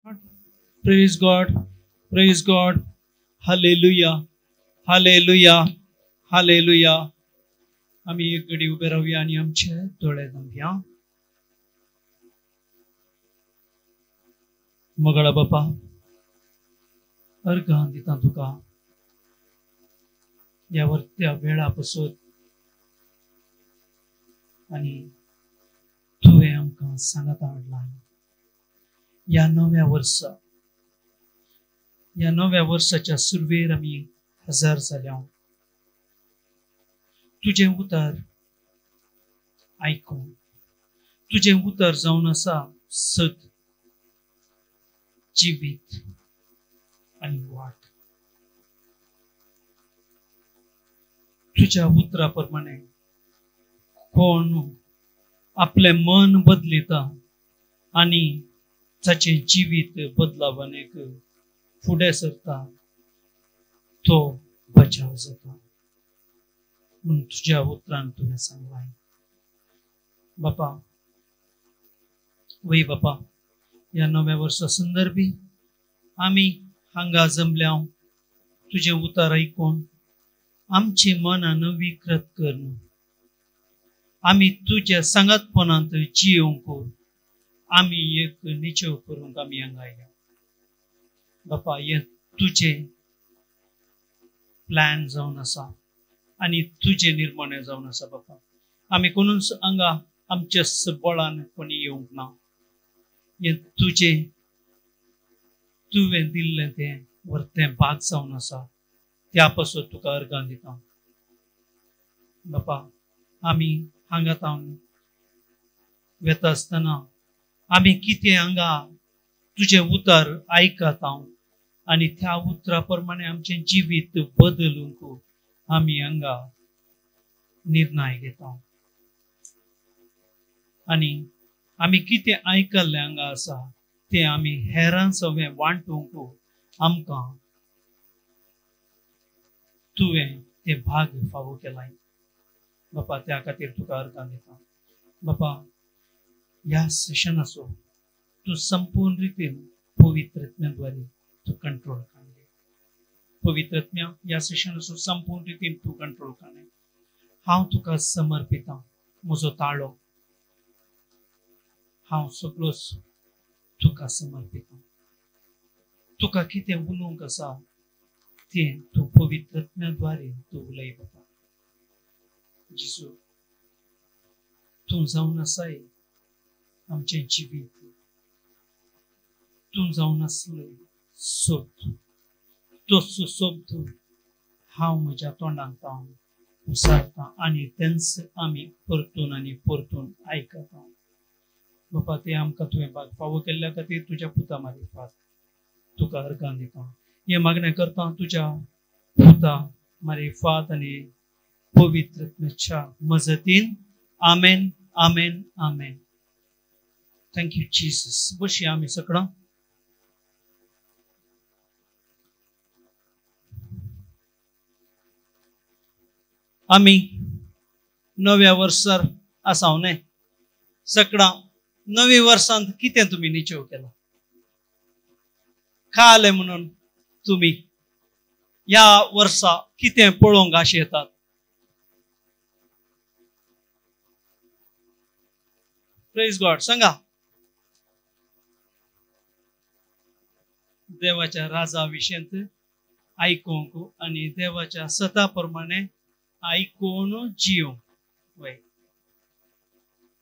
Praise God, praise God, hallelujah, hallelujah, hallelujah. आमी एक घडी उबे रावया आनी आमचे दोळे धांपया. मोगाळा बापा, अर्घां दिता तुका ह्या वरत्या वेळा पसत आनी तुवें आमकां सांगात हाडला ह्या नव्या वर्सा. ह्या नव्या वर्साच्या सुरवेर आमी हजर जाल्या. तुजें उतर आयकून, तुजें उतर जावन आसा सत, जिवीत आनी वाट. तुज्या उतरा प्रमाणे कोण आपलें मन बदलिता आनी ताचें जिवीत बदलावन एक फुडें सरता, तो बचाव जाता. म्हूण तुज्या उतरान तुवें सांगलां बापा. वय बापा, ह्या नव्या वर्सा संदर्भी आमी हांगा जमल्या तुजें उतर आयकून आमची मनां नवीकृत करून आमी तुज्या सांगातपणांत जियोवंक आमी एक निचेव करूंक आमी हांगा आयल्या. बापा, हें तुजें प्लॅन जावन आसा आनी तुजें निर्मणें जावन आसा. बापा, आमी कोणूच हांगा आमच्या बळान कोणी येवंक ना. हें तुजें, तुवें दिल्लें तें वरतें भाग जावन आसा. त्या पासून तुका अर्गां दिता बापा. आमी हांगा तावन वेता आसतना आमी कितें हांगा तुजें उतर आयकता आनी त्या उतरा प्रमाणे आमचें जिवीत बदलूंक आमी हांगा निर्णय घेता. आनी आमी कितें आयकल्लें हांगा आसा तें आमी हेरां सवें वांटूंक आमकां तुवें तें भाग फावो केलाय बापा. त्या खातीर तुका अर्गां दिता बापा. ह्या सेशनाचो तूं संपूर्ण रितीन पवित्रत्म्याद्वारे तूं कंट्रोल काडले. पवित्रत्म्या, ह्या सेशनाचो संपूर्ण रितीन तूं कंट्रोल काडले. हांव तुका समर्पिता म्हजो ताळो, हांव सगळोच तुका समर्पिता. तुका कितें उलोवंक आसा तें तूं पवित्रत्म्याद्वारे तूं उलय बापा. जेजू, तूं जावन आसाय आमचें जिवीत, तूं जावन आसलें शब्द, तोच शब्द हांव म्हज्या तोंडांत हांव उसारता आनी तेंच आमी परतून आनी परतून आयकता बापा. तें आमकां तुवें भाग फावो केल्ल्या खातीर तुज्या पुता मारिफात तुका अर्गां दिता. हें मागणें करता तुज्या पुता मारिफात आनी पवित्रत्म्याच्या मजतीन. आमेन, आमेन, आमेन. Thank you Jesus. बसया आमी सगळां. आमी नव्या वर्सार आसा न्हय सगळां. नव्या वर्सांत कितें तुमी निचेव केला खालें म्हणून तुमी ह्या वर्सा कितें पळोवंक आशेतात? प्रेज गॉड. सांगा, देवाच्या राजा विशयंत आयकूंक आनी देवाच्या सता प्रमाणे आयकून जियोंक. वय,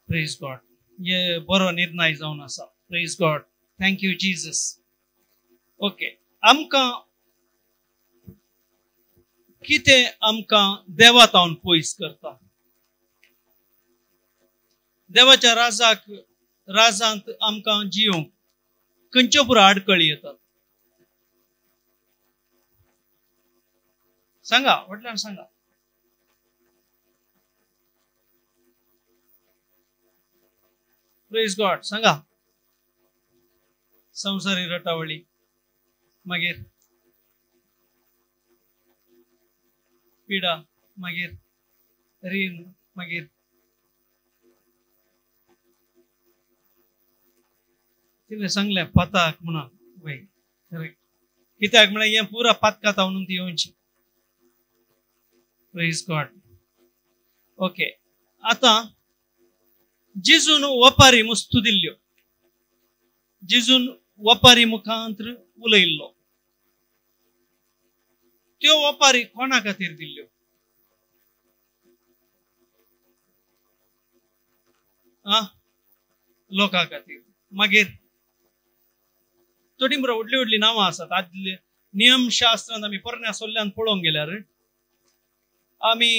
प्रेज गॉड. हे बरो निर्णय जावन आसा. Praise God. Thank you Jesus. Okay, आमकां कितें आमकां देवा तावन पयस करता? देवाच्या राजाक राजांत आमकां जियोंक खंयच्यो पुरो आडकळी येतात? सांगा, व्हडल्यान सांगा. प्रेज गॉड. सांगा. संवसारी रटावळी, मागीर पिडा, मागीर रीण, मागीर तिणें सांगलें पाताक म्हणून वय करेक्ट. कित्याक म्हळ्यार हें पुरा पातकाता म्हणून ती येवची. Praise God. Okay, आतां जेजून वपारी मुस्तू दिल्ल्यो, जेजून वपारी मुखांत उलयल्लो. त्यो वपारी कोणा खातीर दिल्ल्यो? आ, लोकां खातीर. मागीर थोडी बरो व्हडली व्हडली नांवां आसात. आदले नियमशास्त्रांत आमी पोरण्या सोल्ल्यान पळोवंक गेल्यार आमी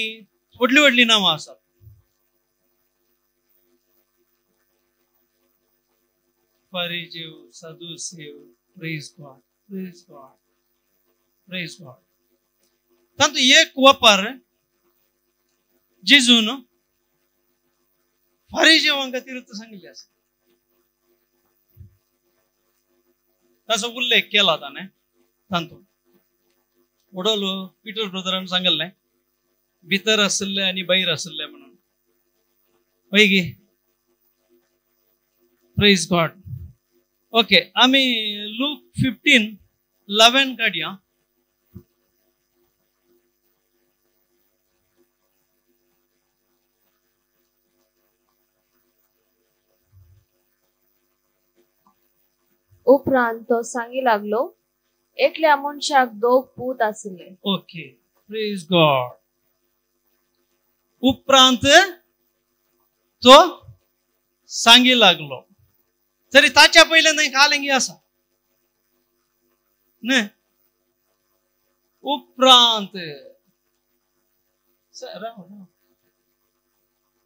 व्हडली व्हडली नांवां आसात. फारिजेव, सादुसेव. Praise God, praise God, praise God. तातूंत एक वपार जेजून फारिजेवां खातीर सांगिल्लें आसा, ताचो उल्लेख केला ताणें. तातूंत व्हडलो पिटर ब्रदरान सांगिल्लें भितर आशिल्ले आनी भायर आशिल्ले म्हणून. हय गे? Praise God. Okay, आमी लूक 15:11 काडया. उपरांत तो सांगी लागलो, एकल्या मनशाक दोग पूत आशिल्ले. Okay, praise God. उपरांत तो सांगी लागलो. तरी ताच्या पयलें न्हय कालेंगी आसा न्हय. उपरांत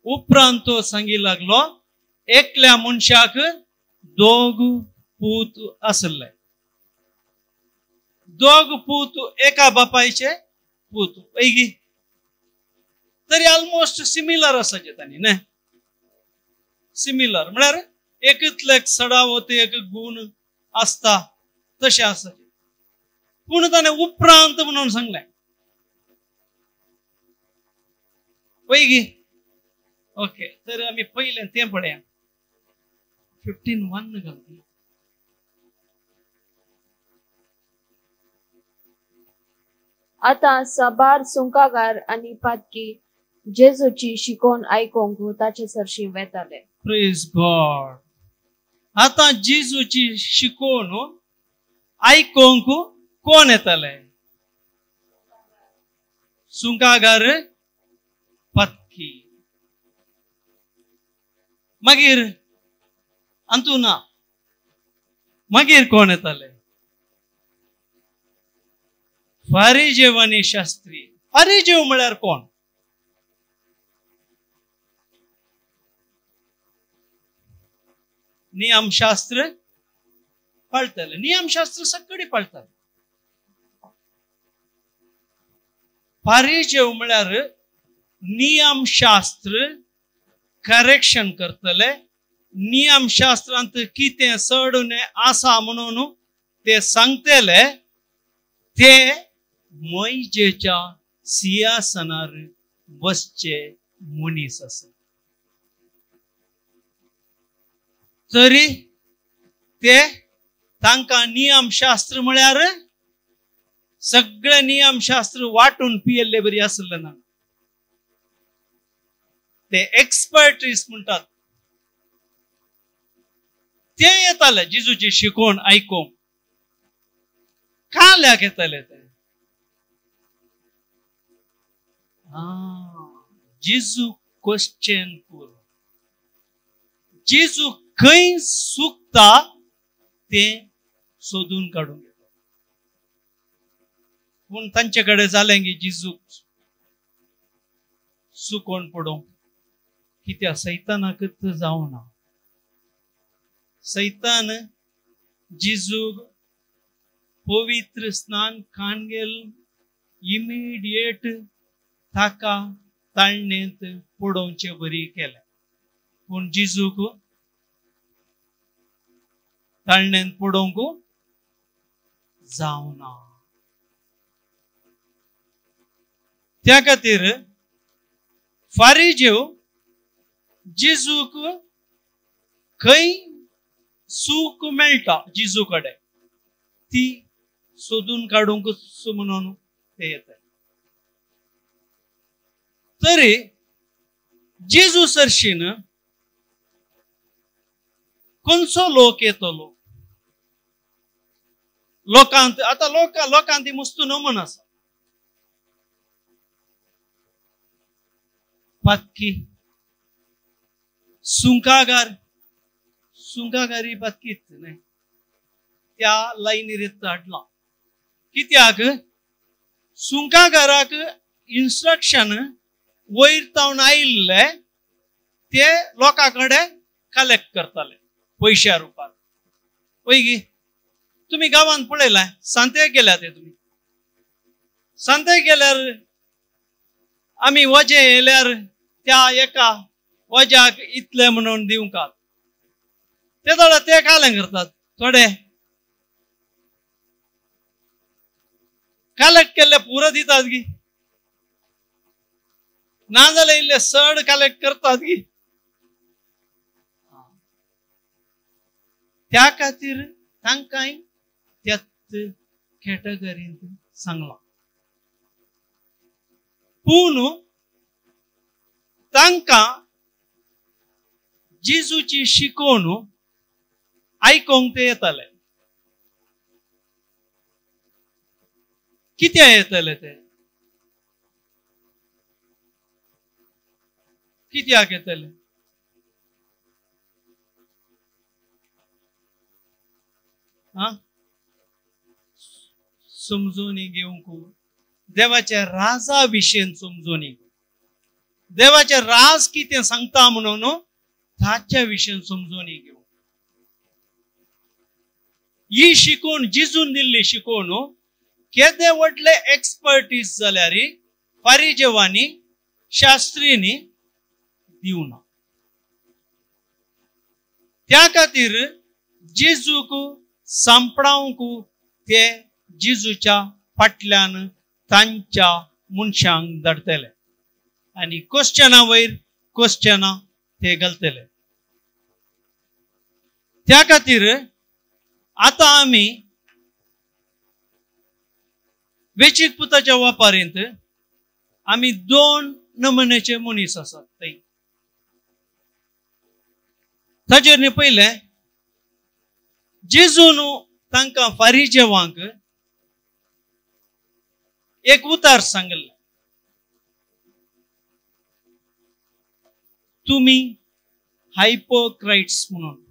उपरांत तो सांगी लागलो, एकल्या मनशाक दोग पूत आशिल्ले. दोग पूत एका बापायचे पूत. वैगी तरी ऑलमोस्ट सिमिलर आसाचे तांणी न्हय. सिमिलर म्हळ्यार एकतले सडावत एक गुण आसता तशें आसाचे. पूण ताणें उपरांत म्हणून सांगलें. वैगी ओके, तर आमी पयलें तें पळया. 15:1 घालता. आतां साबार सुंकागार आनी पातकी जेजूची शिकोवन आयकोंक ताचे सरशी वेताले. Praise God. आतां जेजूची शिकोवन आयकोंक कोण येताले? सुंकागार, पातकी. मागीर अंतू ना, मागीर कोण येताले? फारिजेव आनी शास्त्री. फारिजेव म्हळ्यार कोण? नियमशास्त्र पाळटाले. नियमशास्त्र सगळी पाळटाले. फारिजेव म्हळ्यार नियमशास्त्र करेक्शन करतले. नियमशास्त्रांत कितें चड उणें आसा म्हणून ते सांगतले. ते मोयजेच्या सिंहासनार बसचे मनीस आसा. तरी ते तांकां नियमशास्त्र म्हळ्यार सगळे नियमशास्त्र वांटून पियेल्ले बरी आसले ना. ते एक्सपर्टीस म्हणटात. ते येताले जेजूची शिकोवन आयकोंक. काल्याक येताले ते? जेजू क्वेश्चन करून जेजू खंय चुकता तें सोदून काडूंक येता. पूण तांचे कडेन जालें की जेजूक चुकोवन पडोवंक. कित्याक सैतानाकच जावना. सैतान जेजूक पवित्र स्नान काणगेल इमिडिएट ताका ताळणेंत पडोवचे बरी केलें. पूण जेजूक ताळणेंत पडोवंक जावना. त्या खातीर फारिजेव जेजूक खंय सूख मेळटा जेजू कडेन ती सोदून काडूंकच म्हणून ते येता. तरी जेजू सरशीन खंयचो लोक येतलो? लोकांत आतां लोकांत ती मुस्तू नमन आसा. पातकी सुंकागार, सुंकागारी पातकीत न्हय त्या लायनीर हाडला. कित्याक सुंकागाराक इन्स्ट्रक्शन वयर तावन आयिल्ले ते लोकां कडेन कलेक्ट करताले पयश्या रुपार. वयगी तुमी गांवांत पळयलां, सांते गेल्या ते तुमी सांते गेल्यार आमी वजें येयल्यार त्या एका वज्याक इतले म्हणून दिवंक ते जाल्यार ते कालें करतात. थोडे कलेक्ट केल्ले पुरो दितात गी, ना जाल्यार इल्ले चड कलेक्ट करतात गी. त्या खातीर तांकांय त्याच कॅटेगरींत सांगलां. पूण तांकां जेजूची शिकोवण आयकोंक ते येताले. कित्याक येतले ते? कित्याक येतले? आं, समजून घेवंक, देवाच्या राजा विशयन समजून, देवाचे राज कितें सांगता म्हणून ताच्या विशयन समजून घेवंक. ही शिकवण जेजून दिल्ली शिकवण केदे व्हडले एक्सपर्टीज जाल्यार फारिजेवांनी शास्त्रींनी दिवना. त्या खातीर जेजूक सांपडावंक ते जेजूच्या फाटल्यान तांच्या मनशांक धाडटले आनी क्वेश्चना वयर क्वेश्चना ते घालतले. त्या खातीर आतां आमी वेचीक पुताच्या वापारींत आमी दोन नमुन्याचे मनीस आसात. थंय ताचेर न्ही पयलें जेजून तांकां फारिजेवांक एक उतार सांगलें, तुमी हायपोक्राइट्स म्हणून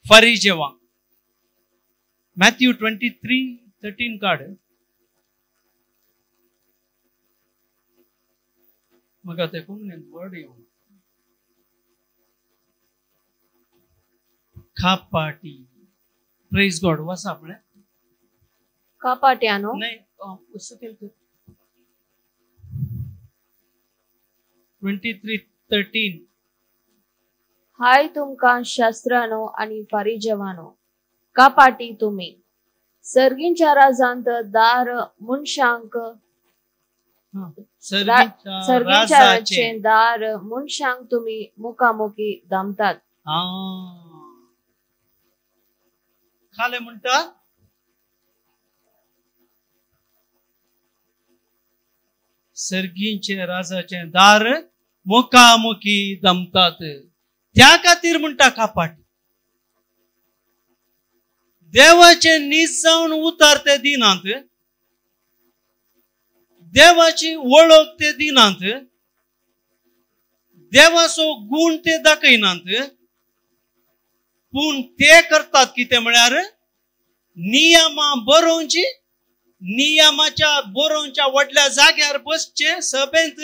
फारिजेवांक. मॅथ्यू 23:13 काड. म्हाका ते कोंकणींत वर्ड येवना. खापाटी. प्रेज गॉड. वाचा आपणें. कापाट्यानो नाही, पुस्तक 23:13. हाय तुमकां शास्त्रानो आनी फारिजेवानो, कापाटी तुमी सर्गींच्या राजांत दार मनशांक सर्गींच्या राजाचें दार मनशांक तुमी मुखामुखी दामतात. खाले म्हणटा सर्गींचे राजाचे दार मुखामुखी दमतात. त्या खातीर म्हणटा कापाट. देवाचे नीज जावन उतार ते दिनात, देवाची वळख ते दिनात, देवाचो गुण ते दाखयनात, पूण ते करतात कितें म्हळ्यार नियमां बरोवची, नियमाच्या बरोवच्या व्हडल्या जाग्यार बसचें सभेंत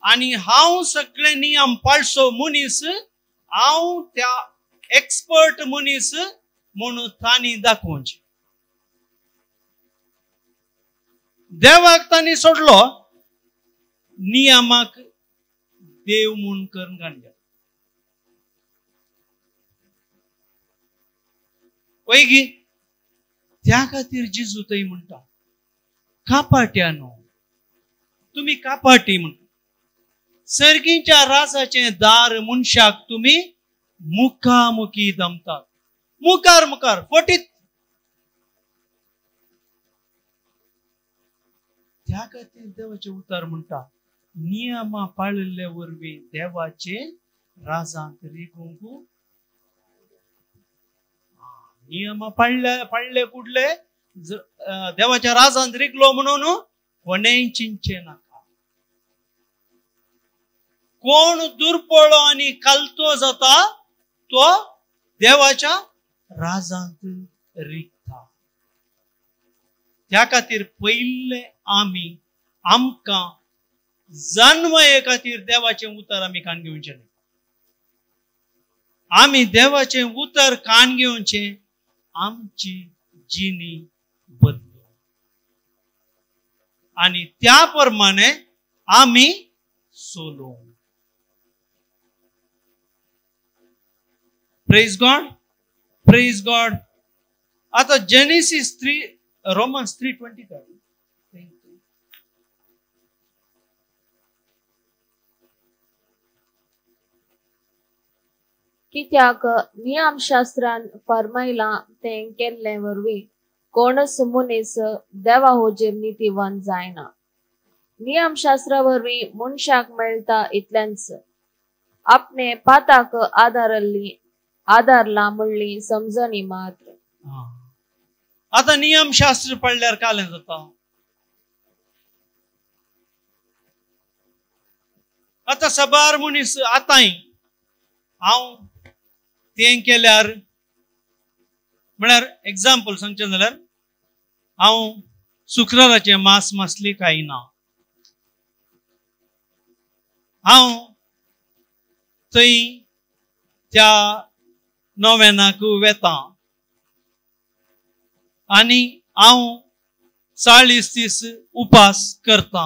आनी हांव सगळे नियम पाळचो मनीस, हांव त्या एक्सपर्ट मनीस म्हणून तांणी दाखोवचें. देवाक तांणी सोडलो, नियमाक देव म्हूण करून काडले. वयगी त्या खातीर जेजू थंय म्हणटा कापाट्यानो, तुमी कापाटी म्हणटा, सर्गींच्या राजाचें दार मनशाक तुमी मुखामुखी दमतात, मुखार मुखार फटीत. त्या खातीर देवाचें उतर म्हणटा, नियमां पाळिल्ले वरवीं देवाचे राजांत रिगूंक. नियमां पाळले पाळले कुडले देवाच्या राजांत रिगलो म्हणून कोणेय चिंतचें नाका. कोण दुर्बळ आनी कालतो जाता तो देवाच्या राजांत रिगता. त्या खातीर पयले आमी आमकां जाणवाये खातीर देवाचें उतर आमी कान घेवचें न्हय. आमी देवाचें उतर कान घेवचें, आमची जिणी बदलू आनी त्या प्रमाणे आमी चलू. Praise God, praise God. आतां जेनेसीस 3, रोमन्स 3:20. कित्याक नियमशास्त्रान फरमायलां तें केल्ले वरवीं कोणच मनीस देवा हुजीर नितीवान जायना. नियमशास्त्रा वरवीं मनशाक मेळटा इतलेंच, आपणे पाताक आदारला म्हणली समजणी मात्र. आतां नियमशास्त्र पडल्यार कालें जाता. आतां सबार मनीस आतांय हांव तें केल्यार, म्हळ्यार एग्जाम्पल सांगचें जाल्यार हांव शुक्राराचें मांस मासली खायना, हांव थंय त्या नोवेनाक वेता आनी हांव 40 दीस उपास करता.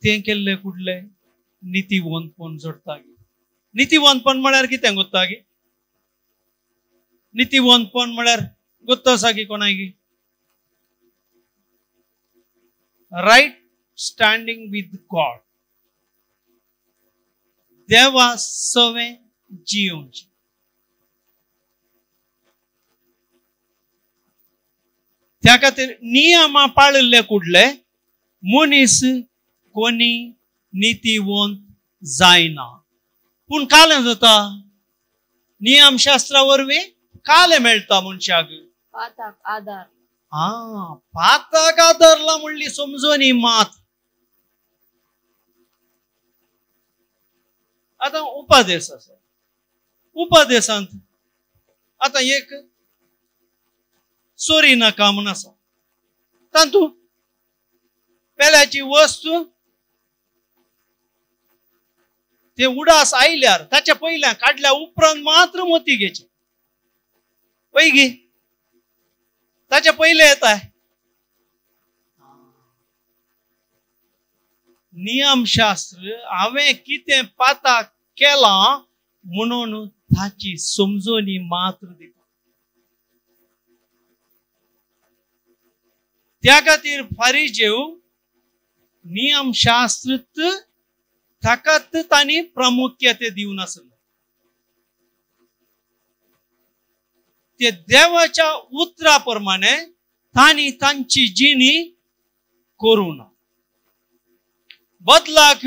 तें केल्ले कुडले नितीवंतपण जोडटा. नितीवंतपण म्हळ्यार कितें गोत्ता गी? नितीवंतपण म्हळ्यार गोत्ता आसा की कोणाकी? रायट स्टँडींग विथ गॉड, देवा सवें जियोवचें. त्या खातीर नियमां पाळिल्ले कुडले मनीस कोणी नितीवंत जायना. पूण कालें जाता, नियमशास्त्रा वरवीं कालें मेळटा मनशाक. पाताक आदार, हा पाताक आदारला म्हणली समजणी मात. आतां उपदेश आसा, उपदेशांत आतां एक चोरी नाका म्हूण आसा, तातूंत पेल्याची वस्तू ते उडास आयल्यार ताच्या पयल्या काडल्या उपरांत मात्र मोती घेचे पयगी ताच्या पयले येता. नियमशास्त्र हांवें कितें पाताक केलां म्हणून ताची समजणी मात्र दिता. त्या खातीर फारिजेव नियमशास्त्र ताकात तांणी प्रामुख्य दिवन आसलें. ते देवाच्या उतरा प्रमाणे तांणी तांची जिणी करूं ना. बदलाक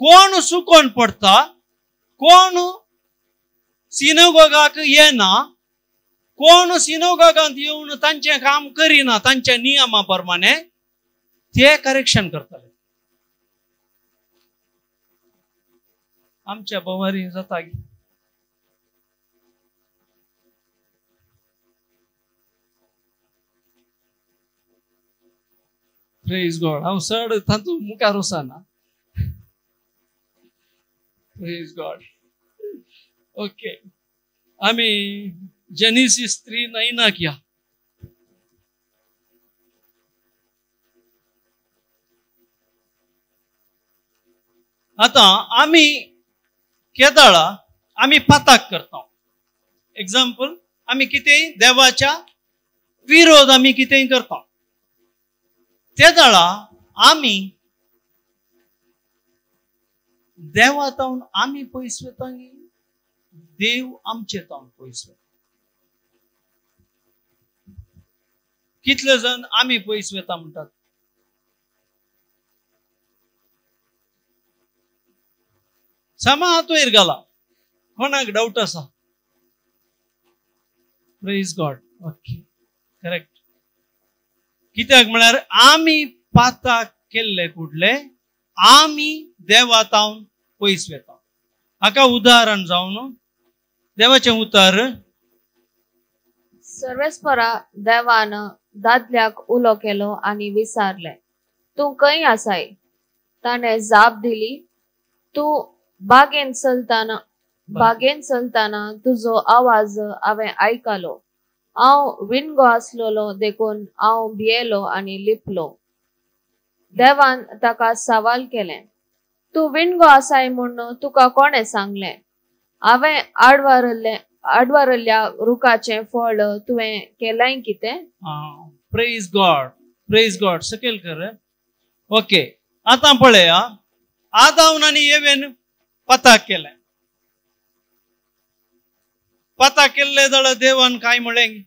कोण सुकोन पडटा, कोण सिनोगोगाक येना, कोण सिनोगोगांत येवन तांचें काम करिना तांच्या नियमा प्रमाणे, ते करेक्शन करताले. आमच्या भोवारी जाता. प्रेज गॉड. हांव चड तातूंत मुखार वचना. Praise God. Okay, आमी जेनेसीस 3:9 या. आतां आमी केदाळा आमी पाताक करता. एग्जाम्पल, आमी कितेंय देवाच्या विरोध आमी कितेंय करता, ते दाळा आमी देवा तावन आमी पयस वता, देव आमचे तावन पयस वता. कितले जण आमी पयस वता म्हणटात? समा हातवयर घाला, कोणाक डावट आसा? Praise God. Okay, correct. कित्याक म्हळ्यार आमी पाताक केल्ले कुडले आमी देवा तावन पयस वता. हाका उदाहरण जावन देवाचें उतर, सर्वेस्परा देवान दादल्याक उलो केलो आनी विचारलें, तूं खंय आसाय? ताणें जाप दिली, तूं बागेन चलतना तुजो आवाज हांवें आयकलो. हांव विणगो आसलेलो देखून हांव भियेलो आनी लिपलो. देवान ताका सवाल केलें, तूं विणगो आसाय म्हूण तुका कोणें सांगलें? हांवें आडवारल्ल्या रुखाचें फळ तुवें केलाय कितें? Praise God, praise God. सकयल कर. ओके, आतां पळया, आदावन आनी एवेन पता केलें. पता केल्ले जाल्यार देवान काय म्हळें?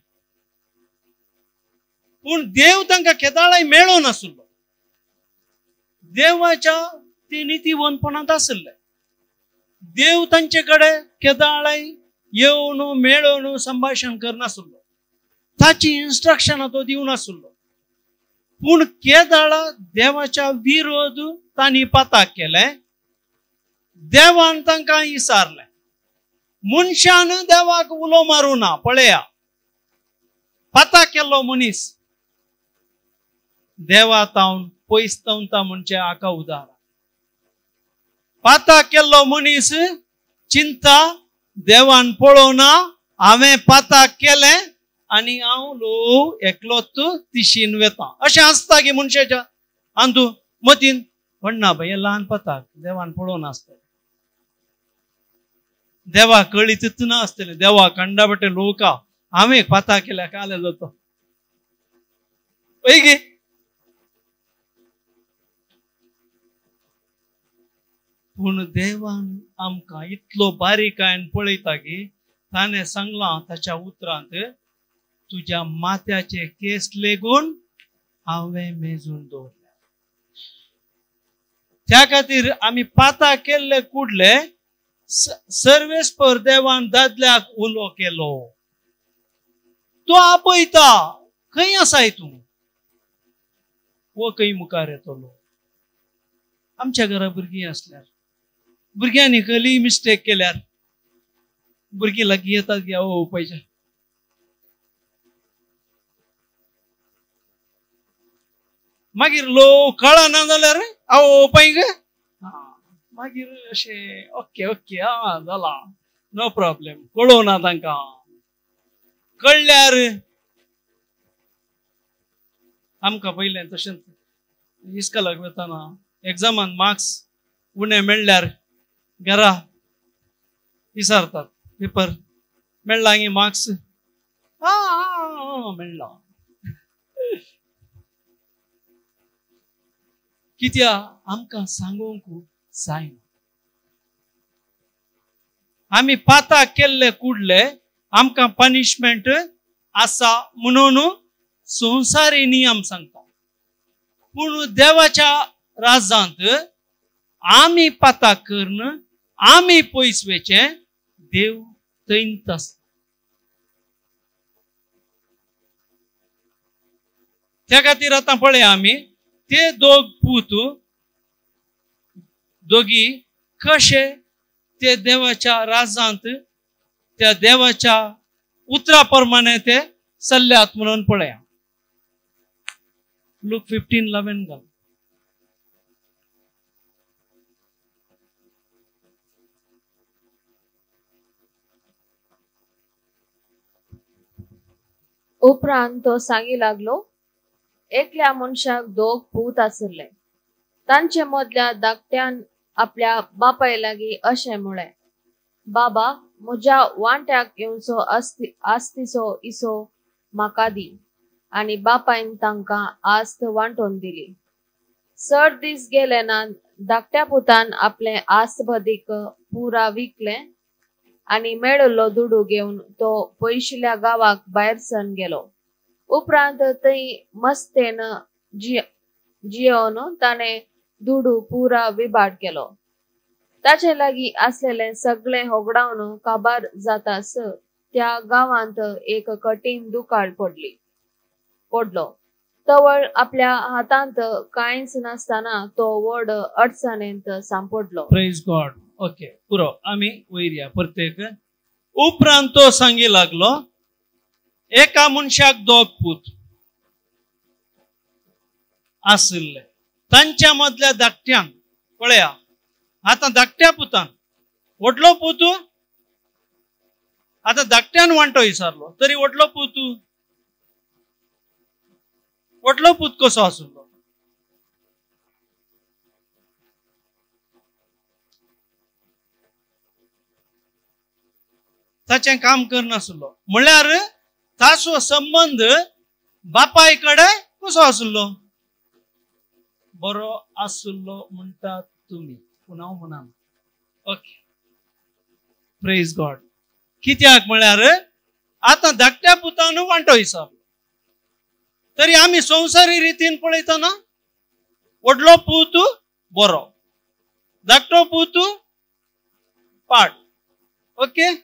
पूण देव तांकां केदाळाय मेळोन आसलो. देवाच्या ते नितीवंतपणांत आशिल्ले. देव तांचे कडेन केदाळाय येवन मेळोवन संभाशण करनासलो, ताची इन्स्ट्रक्शनां तो दिवन आसलो. पूण केदाळा देवाच्या विरोध तांणी पाताक केलें. देवान तांकां विचारलें. मनशान देवाक उलो मारूं ना. पळया, पाता केल्लो मनीस देवा तावन पयस तवता म्हणजे हाका उदाहरण. पाता केल्लो मनीस चिंता देवान पळोवना, हांवें पाता केलें आनी हांव लो एकलोच तिशीन वेता. अशें आसता की मनशाच्या अंदू मतीन म्हणना, बाय ल्हान पताक देवान पळोवन आसतलें, देवा कळीतच ना आसतलें, देवा कंडाबटे लोका हांवें पाता केल्या काले जातो पळय गे. पूण देवान आमकां इतलो बारीकायेन पळयता की ताणें सांगलां ताच्या उतरांत, तुज्या माथ्याचे केस लेगून हांवें मेजून दवरल्या. त्या खातीर आमी पाता केल्ले कुडले सर्वेस्पर देवान दादल्याक उलो केलो. तो आपयता, खंय आसाय तूं? वो खंय मुखार येतलो? आमच्या घरा भुरगीं आसल्यार, भुरग्यांनी कसलीय मिस्टेक केल्यार भुरगीं लागीं येतात की आवय पळयच्या. मागीर लोक कळना जाल्यार आवय पळय गे, मागीर अशें ओके ओके आं जाला, नो प्रॉब्लेम. कळोवना तांकां. कळ्ळ्यार आमकां पयलें तशेंच इस्कॉलाक वतना एग्जामान मार्क्स उणें मेळ्ळ्यार घरा विचारतात, पेपर मेळ्ळा गी मार्क्स? आं मेळ्ळा. कित्याक आमकां सांगूंक जायना. आमी पाता केल्ले कुडले आमकां पनिशमेंट आसा म्हणून संवसारी नियम सांगता. पूण देवाच्या राजांत आमी पाता करून आमी पयस वचें देव थंयच आसता. त्या खातीर आतां पळया आमी ते दोग पूत दोगी कशे ते देवाच्या राजांत त्या देवाच्या उतरा प्रमाणे ते चल्ल्यात म्हणून पळया. लूक 15:11 घाल. उपरांत तो सांगी लागलो, एकल्या मनशाक दोग पूत आशिल्ले. तांचे मदल्या धाकट्यान आपल्या बापाय लागीं अशें म्हळें, बाबा म्हज्या वांट्याक येवचो आस्तीचो इसो म्हाका दी. आनी बापायन तांकां आस्त वांटून दिली. चड दीस गेले ना, धाकट्या पुतान आपले आसबदीक पुरा विकले आनी मेळिल्लो दुडू घेवन तो पयशिल्ल्या गांवाक भायर सरून गेलो. उपरांत थंय मस्तेन जियोवन ताणें दुडू पुरा विभाट केलो. ताचे लागीं आसलेलें सगळें होगडावन काबार जातास त्या गांवांत एक कठीण दुकाळ पडलो. तवळ आपल्या हातांत कांयच नासतना तो व्हड अडचणेंत सांपडलो. Praise God. Okay, पुरो आमी वयर या प्रत्येक. उपरांत तो सांगी लागलो, एका मनशाक दोग पूत आशिल्ले. तांच्या मदल्या धाकट्यान, पळया आतां धाकट्या पुतान, व्हडलो पूत आतां धाकट्यान वांटो विचारलो तरी व्हडलो पूत, व्हडलो पूत कसो आशिल्लो? ताचें काम करनासलो. म्हणल्यार ताचो संबंद बापाय कडेन कसो आशिल्लो? बरो आशिल्लो म्हणटात तुमी, पूण हांव म्हणना. Okay, praise God. कित्याक म्हळ्यार आतां धाकट्या पुतान वांटो विचारलो तरी आमी संवसारी रितीन पळयतना व्हडलो पूत बरो, धाकटो पूत पाड. ओके,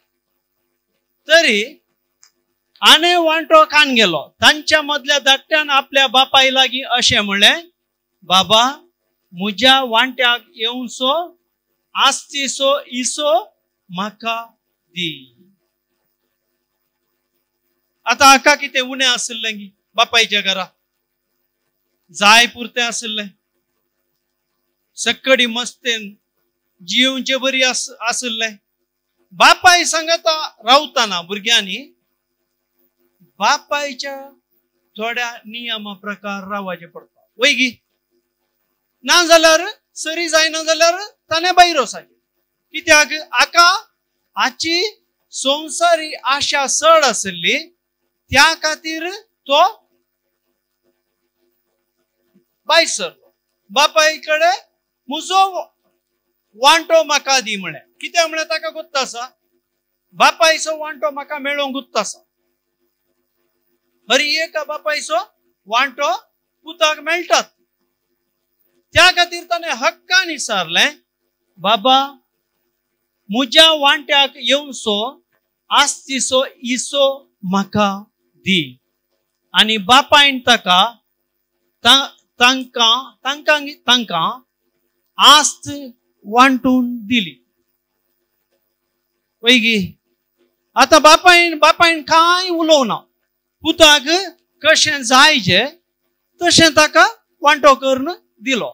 तरी आने वांटो कान गेलो. तांच्या मदल्या धाकट्यान आपल्या बापाय लागीं अशें म्हणलें, बाबा म्हज्या वांट्याक येवचो आस्तीचो इसो म्हाका दी. आतां हाका कितें उणें आशिल्लें गी बापायच्या घरा? जाय पुरतें आशिल्लें, सक्कडी मस्तेन जियोवचे बरी आशिल्लें. बापाय सांगता रावतना भुरग्यांनी बापायच्या थोड्या नियमा प्रकार रावचें पडटा. वय गी? ना जाल्यार सरी जायना जाल्यार ताणें भायर वचपाचें. कित्याक हाका हाची संवसारी आशा चड आशिल्ली, त्या खातीर तो भायर सरलो. बापाय कडेन म्हजो वांटो म्हाका दी म्हळें. कित्याक म्हळ्यार ताका गुत्त आसा, बापायचो वांटो म्हाका मेळोवंक गुत्त आसा. हर एका बापायचो वांटो पुताक मेळटात. त्या खातीर ताणें हक्कान विचारलें, बाबा म्हज्या वांट्याक येवचो आस्तीचो इसो म्हाका दी. आनी बापायन ताका तांकां तांकां तांकां आस्त वांटून दिली. वयगी? आतां बापायन बापायन कांय उलोवना, पुताक कशें जाय जे तशें ताका वांटो करून दिलो.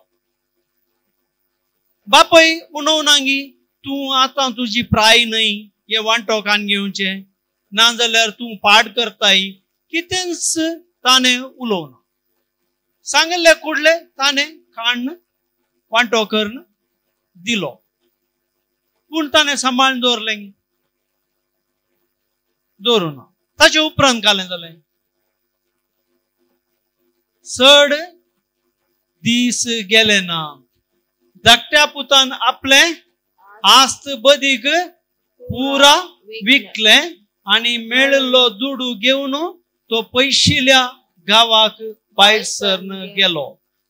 बापय म्हणोवना गी तूं आतां तुजी प्राय न्हय हे वांटो कान घेवचें, ना जाल्यार तूं पाड करताय, कितेंच ताणें उलोवना. सांगिल्लें कुडलें ताणें काण्ण वांटो करून दिलो. पूण ताणें सांबाळून दवरलें दवरूना. ताचे उपरांत कालें जालें, चड दीस गेले ना, धाकट्या पुतान आपलें आस्त बदीक पुरा विकलें आनी मेळिल्लो दुडू घेवन तो पयशिल्या गांवाक भायर सरन गेलो.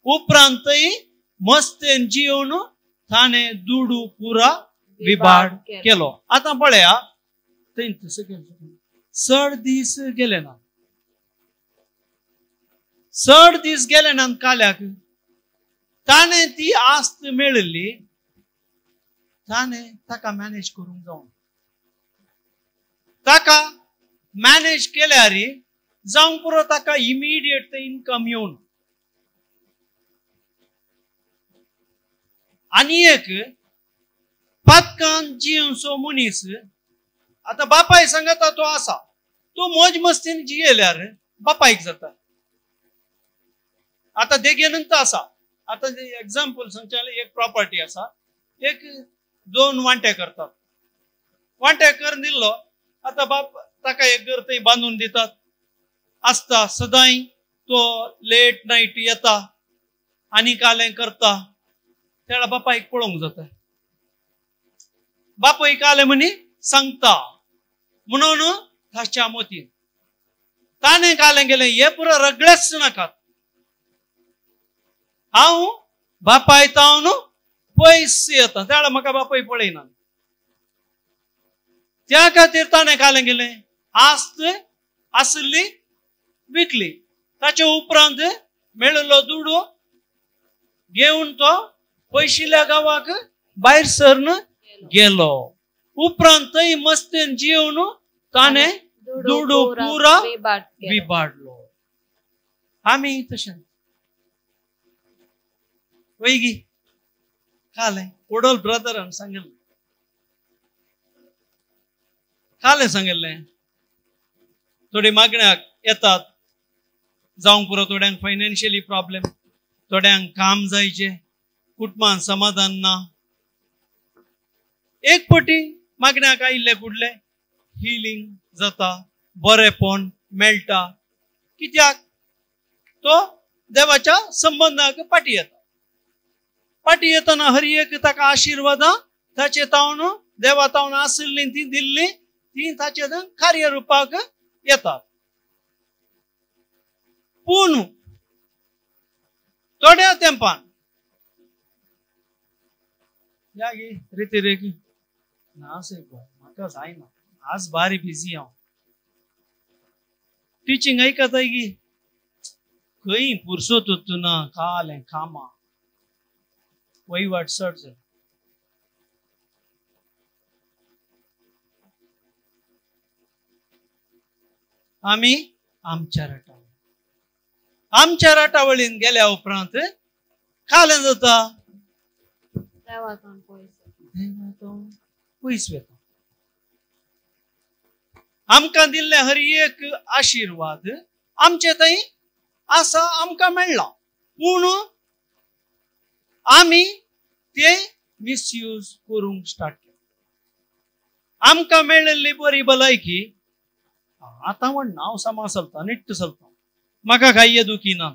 उपरांतय मस्तेन जियोवन ताणें दुडू पुरा विभाग केलो. आतां पळया थंय चड दीस गेले ना, चड दीस गेले ना काल्याक ताणें ती आस्त मेळिल्ली, ताणें ताका मॅनेज करूंक जावं. ताका मॅनेज केल्यार जावंक पुरो, ताका इमिडिएट इनकम येवन. आनी एक पातकान जियेवचो मनीस, आतां बापाय सांगता तो आसा, तो मौज मस्तीन जियेल्यार बापायक जाता. आतां देगेनंत आसा, आतां एग्जाम्पल सांगचें जाल्यार एक प्रॉपर्टी आसा, एक दोन वांटे करतात, वांटे करून दिल्लो, आतां बाप ताका एक घर थंय बांदून दितात आसता, सदांय तो लेट नायट येता आनी कालें करता. तेळा बापायक पळोवंक जाता. बापायक आले म्हणी सांगता म्हणून ताच्या मोतीन ताणें कालें गेलें हे पुरो रगडेच नाकात, हांव बापाय तावन पयस येता. तेळा म्हाका बापाय पळयना. त्या खातीर ताणें कालें गेलें आस्त आसली विकली. ताचे उपरांत मेळिल्लो दुडू घेवन तो पयशिल्ल्या गांवाक भायर सरन गेलो. उपरांत थंय मस्तेन जिवन ताणें दुडू पुरा विबाडलो. आमी तशें वयगी कालें ओडोल ब्रदरान सांगिल्लें, कालें सांगिल्लें थोडी मागण्याक येतात जावंक पुरो, थोड्यांक फायनान्शियली प्रॉब्लेम, थोड्यांक काम जायचे, कुटुंबान समाधान ना. एक पटी मागण्याक आयिल्ले कुडले हिलींग जाता, बरेपण मेळटा. कित्याक तो देवाच्या संबंदाक पाटी येता. पाटी येतना हर एक ताका आशिर्वादां ताचे तावन देवा तावन आशिल्लीं ती दिल्ली ती ताचे कार्य रुपाक येतात. पूण थोड्या तेंपान या गे रिती रेगी ना म्हाका जायना, आज बारी बिजी हांव, टिचींग आयकताय गी खंय पुरसोत ना, कालें कामां वयवाट चड जाली. आमी आमच्या राटावळी आमच्या राटावळीन गेल्या उपरांत कालें जाता पयस वता. आमकां दिल्ले हर एक आशिर्वाद आमचे थंय आसा, आमकां मेळ्ळा, पूण आमी ते मिसयूज करूंक स्टार्ट केलें. आमकां मेळिल्ली बरी भलायकी आतां म्हणना हांव सामा चलता, निट्ट चलता, म्हाका कांय दुखी ना,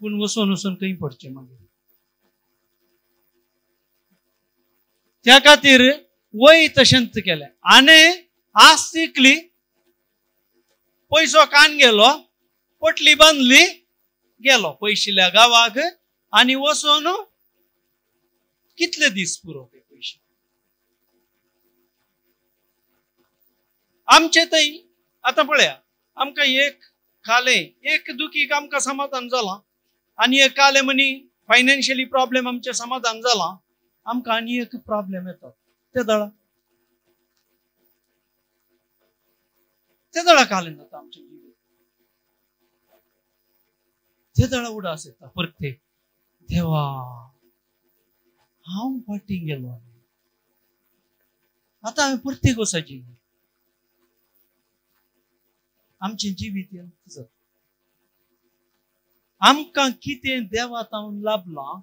पूण वचून वचून खंय पडचें मागीर. त्या खातीर वय तशेंच केलें आनी आज तिकली पयसो कान गेलो, पोटली बांदली, गेलो पयशिल्ल्या गांवाक आनी वचून कितले दीस पुरो ते पयशे. आमचे थंय आतां पळया आमकां एक खालें एक दुखीक आमकां समाधान जालां आनी एक कालें म्हणी फायनान्शियली प्रॉब्लेम आमचें समाधान जालां, आमकां आनी एक प्रॉब्लेम येता. ते दळा ते दळा कालें जाता आमचें जिवीत, ते दळा उडास येता परते देवा हांव फाटीं गेलो, आतां हांवें परतेक वचपाची. आमचें जिवीत जाता. आमकां कितें देवा तावन लाभलां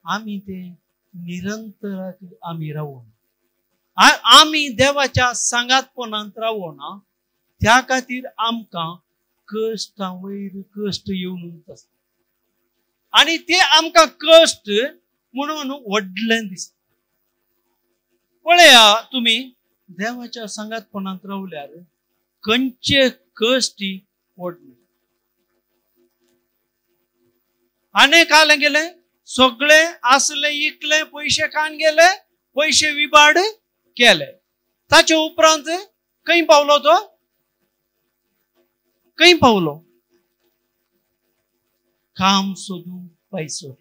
आमी तें निरंतराक आमी रावना, आमी देवाच्या सांगातपणांत रावना. त्या खातीर आमकां कश्टां वयर कश्ट येवन आसता आनी ते आमकां कश्ट म्हणून व्हडलें दिसता. पळया तुमी देवाच्या सांगातपणांत रावल्यार खंयचे कश्ट व्हडले. आनी कालें गेलें सगळे आसले इकले पयशे कान गेले, पयशे विबाड केले. ताचे उपरांत खंय पावलो तो, खंय पावलो, काम सोदूंक पयसो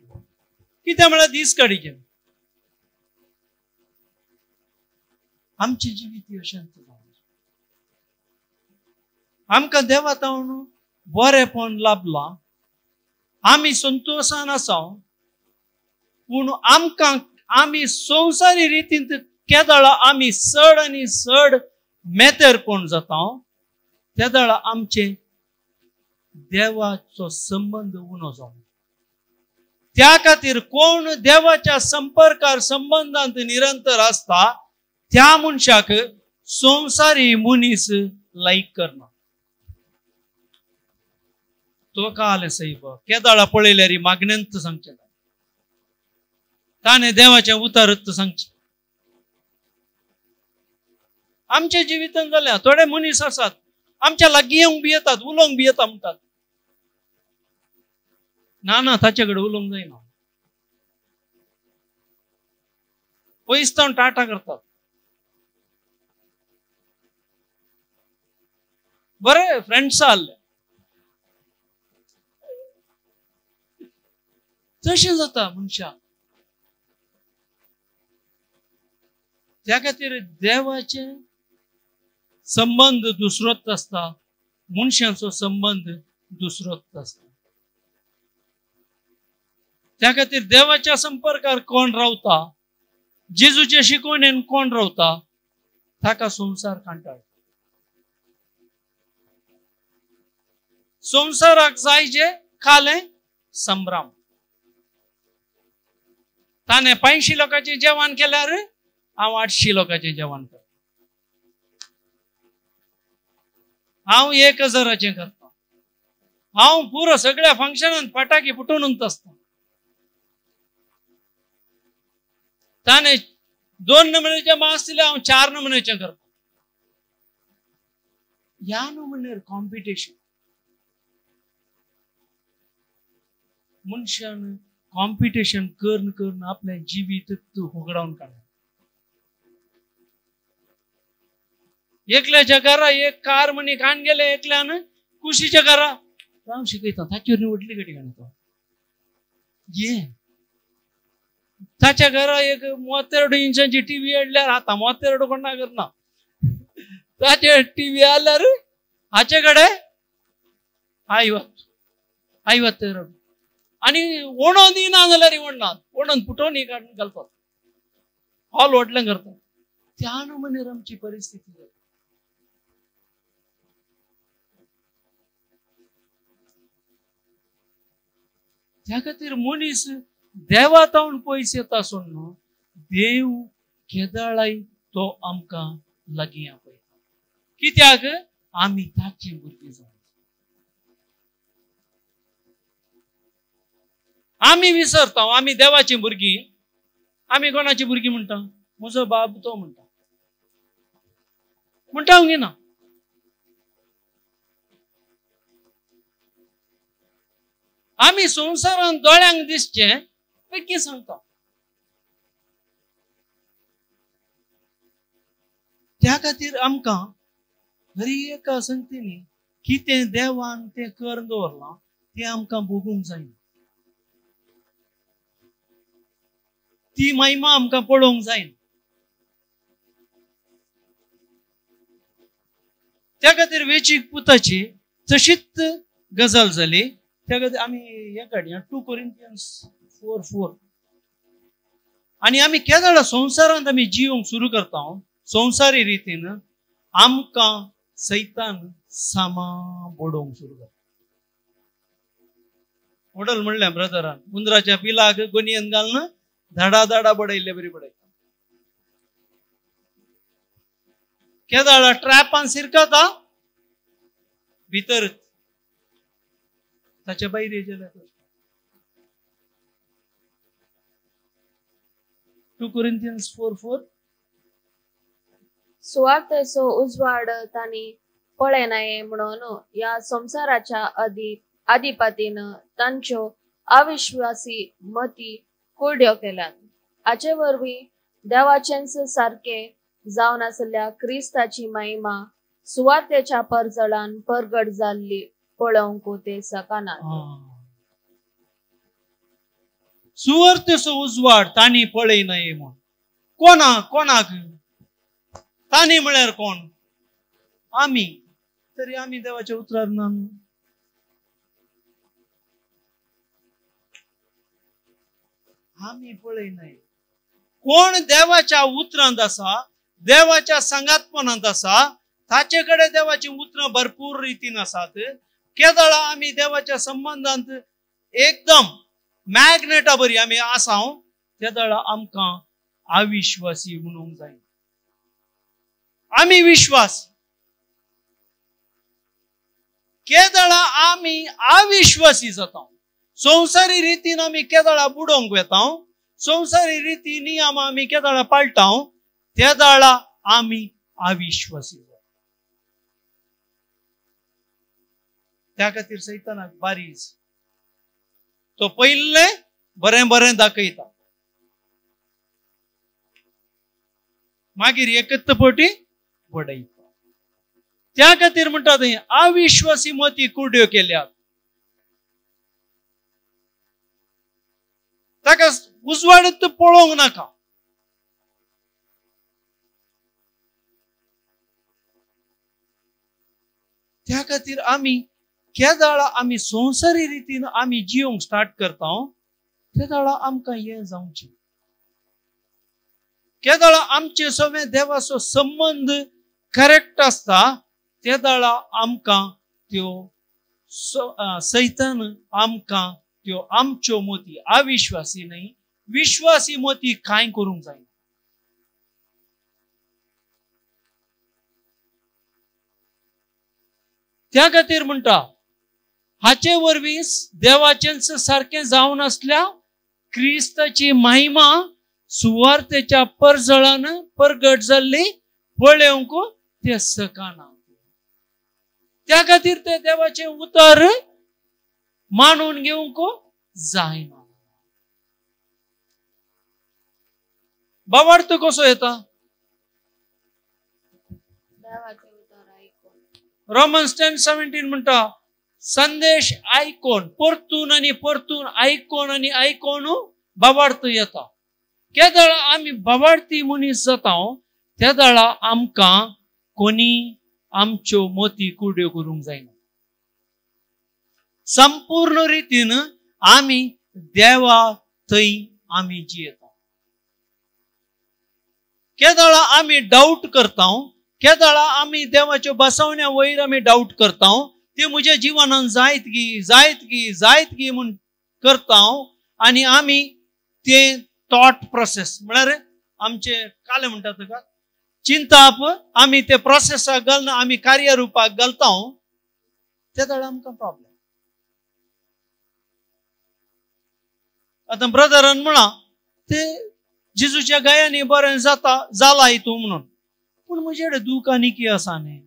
कितें म्हळ्यार दीस काडीचे. आमचें जिवीत अशेंच जावन आमकां देवा तावन बरेपण लाभलां, आमी संतोशान आसा, पूण आमकां आमी संवसारी रितीन केदळा आमी चड आनी चड मेतेरपण जाता तेदळा आमचें देवाचो संबंद उणो जावन. त्या खातीर कोण देवाच्या संपर्कार संबंदांत निरंतर आसता त्या मनशाक संवसारी मनीस लायक करना. तो कालें सैब केदाळा पळयल्यार मागण्यांत सांगचें, ताणें देवाचें उतारत सांगचें. आमच्या जिवितांत जाल्या थोडे मनीस आसात आमच्या लागीं येवंक बी येतात, उलोवंक बी येता म्हणटात, ना ना ताचे कडेन उलोवंक जायना, पयस तावन टाटा करतात. बरे फ्रेंड्स आसले तशें जाता मनशाक. त्या खातीर देवाचे संबंद दुसरोच आसता, मनशांचो संबंद दुसरोच आसता. त्या खातीर देवाच्या संपर्कार कोण रावता, जेजूचे शिकवणेन कोण रावता, ताका संवसार कांटाळ. संवसाराक जाय जे खालें संभ्रम. ताणें 500 लोकांचें जेवण केल्यार हांव 800 लोकांचें जेवण करता, हांव 1000 करता, हांव पुरो सगळ्या फंक्शनान फटाके फुटोवन आसता. ताणें 2 नमुन्याचें मांस दिलें, हांव 4 नमुन्याचें करता. ह्या नमुन्यार कॉम्पिटिशन, मनशान कॉम्पिटिशन करून करून आपलें जिवीत होगडावन काडलें. एकल्याच्या घरा एक कार म्हणी खाण गेले, एकल्यान कुशीच्या घरा हांव शिकयता ताचेर व्हडली गडी घालता ये ताच्या घरा एक 32 इंचाची टीव्ही हाडल्यार आतां 32 कोणा करना, ताचे टीव्ही हाडल्यार हाचे कडेन 52 आनी ओणोन दिना जाल्यार ओडनात, ओणोन पुटोवन ही काडून घालतात, हॉल व्हडलें करतात. त्या नमुन्यार आमची परिस्थिती जाता. त्या खातीर मनीस देवा तावन पयस येता आसून न्हू, देव केदाळाय तो आमकां लागीं आपयता. कित्याक आमी ताची भुरगीं जावन आमी विसरता आमी देवाची भुरगीं. आमी कोणाची भुरगीं म्हणटा? म्हजो बाब तो म्हणटा, म्हणटा हांव ना. आमी संवसारान दोळ्यांक दिसचें बेगीन सांगता. त्या खातीर आमकां हर एका संगतींनी कितें देवान तें करून दवरलां तें आमकां भोगूंक जायना, ती महिमा आमकां पळोवंक जायना. त्या खातीर वेचीक पुताची तशीच गजाल जाली. त्या खातीर आमी हें काडया 2 Corinthians 4:4. आनी आमी केदळा संवसारांत आमी जिवंक सुरू करता संवसारी रितीन आमकां सैतान सामा बडोवंक सुरू करता. वडल म्हणलें ब्रदरान, उंदराच्या पिलाक गोनयेन घालून धाडा धाडा बडयल्ले बरी बडयता. केदाळा ट्रॅपान सिरकता भितर ताच्या भायर गेल्या. 2 Corinthians 4:4. सुवार्थेचो उजवाड तांणी पळयनाये म्हणून ह्या संवसाराच्या आधिपतीन तांच्यो अविश्वासी मती कुरड्यो केल्यात. हाचे वरवीं देवाचेंच सारके जावन आसल्या क्रिस्ताची महिमा सुवार्थेच्या परजळान परगट जाल्ली पळोवंक ते शकनात. सुवार्थेचो उजवाड तांणी पळयनाये म्हूण कोणा कोणाक तांणी म्हळ्यार कोण? आमी. तरी आमी देवाच्या उतरार ना. आमी पळयनाय. कोण देवाच्या उतरांत आसा, देवाच्या सांगातपणांत आसा, ताचे कडेन देवाची उतरां भरपूर रितीन आसात. केदळा आमी देवाच्या संबंदांत एकदम मॅग्नेटा बरी आमी आसा, तेदळा आमकां अविश्वासी म्हणूंक जायना. आमी विश्वास. केदळा आमी अविश्वासी जाता, संवसारी रितीन आमी केदळा बुडोवंक वेता, संवसारी रिती नियम आमी केदळा पाळटा, तेदळा आमी अविश्वासी जाता. त्या खातीर सैतानाक बारीज तो पयले बरें बरें दाखयता, मागीर एकत्र पटी बडयता. त्या खातीर म्हणटा थंय अविश्वासी मती कुड्यो केल्यात, ताका उजवाडत पळोवंक नाका. त्या खातीर आमी केदाळा आमी संवसारी रितीन आमी जिवंक स्टार्ट करता तेदाळा आमकां हें जावचें. केदाळा आमचे सगळे देवाचो संबंद करेक्ट आसता तेदाळा आमकां त्यो सैतान आमकां त्यो आमच्यो मोती अविश्वासी न्हय विश्वासी मोती कांय करूंक जायना. त्या खातीर म्हणटा हाचे वरवीं देवाचेंच सारकें जावन आसल्या क्रिस्ताची महिमा सुवार्तेच्या परजळान परगट जाल्ली पळोवंक ते सकाना. त्या खातीर ते देवाचें उतर मानून घेवंक जायना. बाबार्थ कसो येता? रोमन्स 10:17 म्हणटा संदेश आयकोन परतून आनी परतून आयकोन आनी आयकोन बाबार्थ येता. केदळा आमी बाबार्थी मनीस जाता तेदळा आमकां कोणी आमच्यो मोती कुड्यो करूंक जायना. संपूर्ण रितीन आमी देवा थंय आमी जियेता. केदळा आमी डावट करता, केदळा आमी देवाच्यो बसवण्या वयर आमी डावट करता, ते म्हज्या जिवनान जायत गी जायत गी जायत गी म्हूण करता आनी आमी ते थॉट प्रोसेस म्हळ्यार आमचे काले म्हणटा तुका चिंताप आमी ते प्रोसेसाक घालना आमी कार्यरुपाक घालता तेदळा आमकां प्रॉब्लेम. आतां ब्रदरान म्हळां ते जेजूच्या गायांनी बरें जाता जाला हितू म्हणून, पूण म्हजे कडेन दूख आनी की आसा न्ही.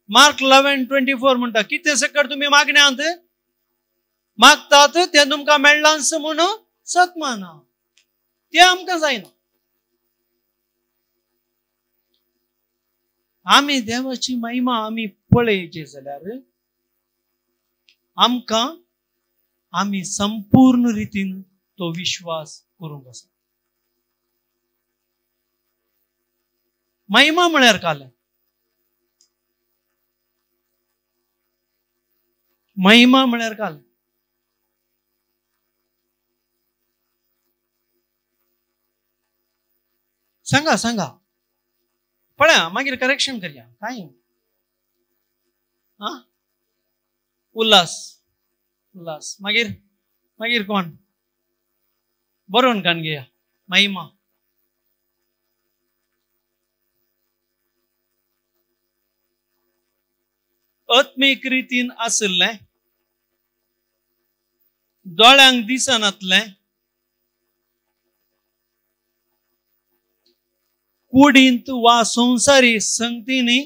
मार्क 11:24 म्हणटा कितें सकट तुमी मागण्यांत मागतात तें तुमकां मेळ्ळांच म्हूण सत माना, तें आमकां जायना. आमी देवाची महिमा आमी पळयची जाल्यार आमकां आमी संपूर्ण रितीन तो विश्वास करूंक आसा. महिमा म्हळ्यार कालें, महिमा म्हळ्यार कालें. सांगा सांगा पळया मागीर करेक्शन करया काय हा. उल्हास उल्हास मागीर मागीर कोण बरोवन कान घेया महिमा. आत्मीक रितीन आशिल्लें, दोळ्यांक दिसनातलें, कुडींत वा संवसारी संगतींनी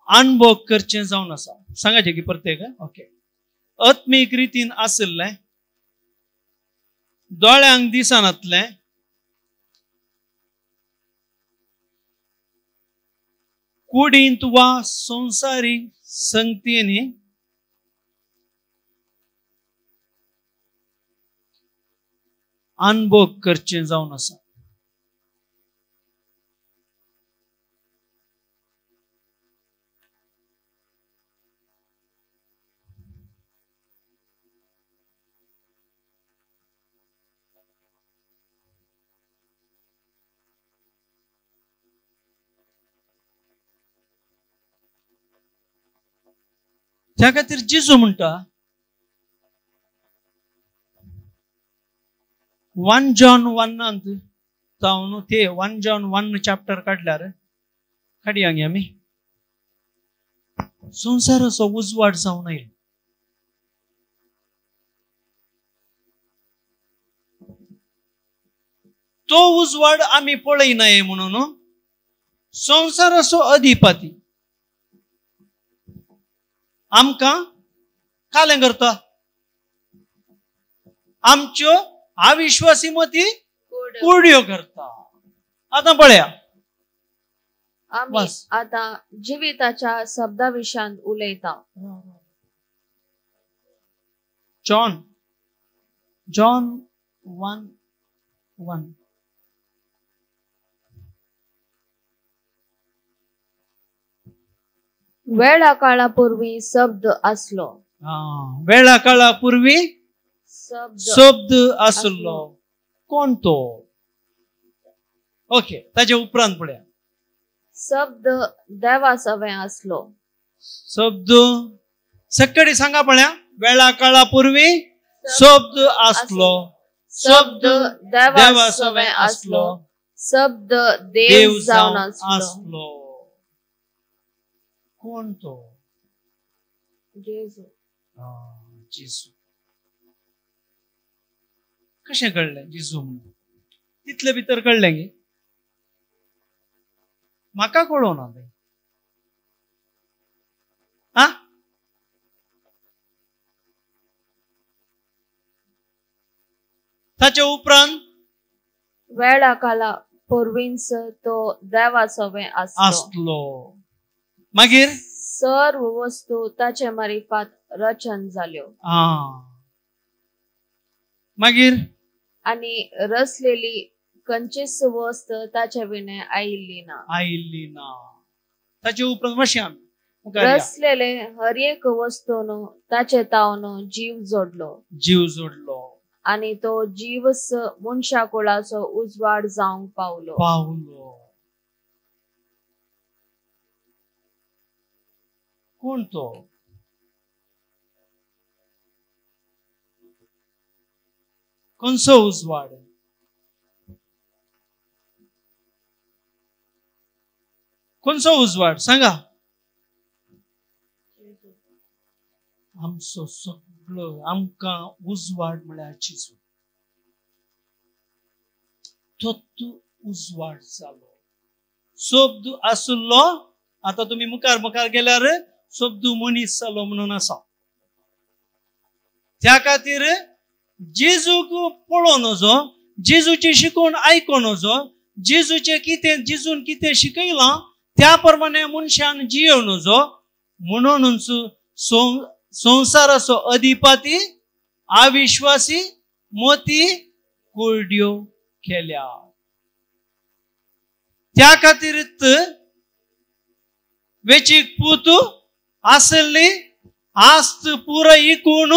अनुभव करचें जावन आसा. सांगाचें की प्रत्येक ओके. आत्मीक रितीन आशिल्लें, दोळ्यांक दिसनातलें, कुडींत वा संवसारी संगतींनी अनुभव करचें जावन आसा. त्या खातीर जेजू म्हणटा 1 जॉन 1 जावन ते 1 जॉन 1 चॅप्टर काडल्यार काडया आमी. संवसाराचो उजवाड जावन आयलो. तो उजवाड आमी पळयनाय म्हणून संवसाराचो अधिपती आमकां कालें करता, आमच्यो अविश्वासी मती कुरड्यो करता. आतां पळया, आमी आतां जिविताच्या शब्दा विशयांत उलयता. John John 1:1. वेळा काळा पूर्वी शब्द आसलो. वेळा काळा पूर्वी शब्द आसलो. कोण तो? ओके, ताजे उपरांत पळया. शब्द देवा सवें आसलो. शब्द सकाळी सांगा पळया. वेळा काळा पूर्वी शब्द आसलो, शब्द देवा सवें आसलो, शब्द देव जावन आसलो. कोण तो? जेजू. जेजू. कशें कळ्ळें जेजू म्हणून? तितले भितर कळ्ळें गे? म्हाका कळोना तें. आ ताचे उपरांत वेळा काळा पूर्वींच तो देवा सवें आसलो. मागीर सर्व वस्तू ताचे मारिफात रचन जाल्यो. मागीर आनी रचलेली खंयचीच वस्त ताचे विणे आयिल्ली ना. आयिल्ली ना. ताचे उपरांत मातशें आमी रचलेले हर एक वस्तून ताचे तावन जीव जोडलो. जीव जोडलो आनी तो जीवस मनशा कुळाचो उजवाड जावंक पावलो. पावलो. कोण तो? कोणसो उजवाड? कोणसो उजवाड सांगा? आमचो सगळो आमकां उजवाड म्हळ्यार जेजू. तो उजवाड जालो. शब्द आसलो. आतां तुमी मुखार मुखार गेल्यार शब्द मनीस जालो म्हणून आसा. त्या खातीर जेजूक पळोवन नजो, जेजूची शिकवण आयकोन नजो, जेजूचें कितें जेजून कितें शिकयलां त्या प्रमाणे मनशान जियोवं नजो म्हणूनच संवसाराचो अधिपती अविश्वासी मोती कुरड्यो केल्या. त्या खातीर वेचीक पूत आसली आस्त पुराय इकून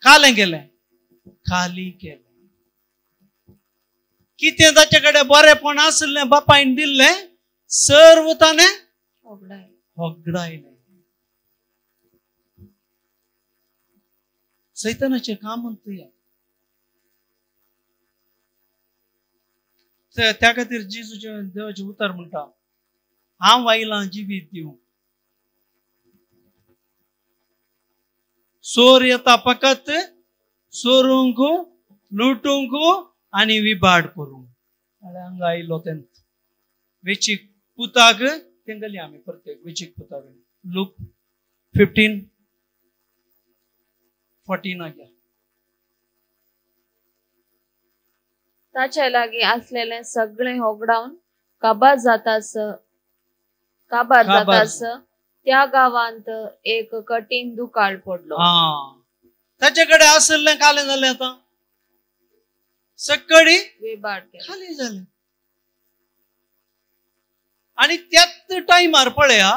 कालें केलें, खाली केलें. कितें ताचे कडेन बरेपण आसलें बापायन दिल्लें सर्व ताणें होगडायलें. सैतानाचें काम म्हणटा. त्या खातीर जेजूचें देवाचें उतर म्हणटा, हांव आयलां जिवीत दिवंक. चोर येता फकत चोरूंक, लुटूंक आनी विबाड करूंक. हांगा आयलो तें वेचीक पुताक तेंगली आमी प्रत्येक वेचीक पुताक. लूक 15:14 घ्या. ताचे लागीं आसलेलें सगळें होगडावन काबार जातास काबार जातास त्या गांवांत एक कठीण दुकाळ पडलो. ताचे कडेन आसलें कालें जालें आतां सकाळी खाली जालें. आनी त्याच टायमार पळया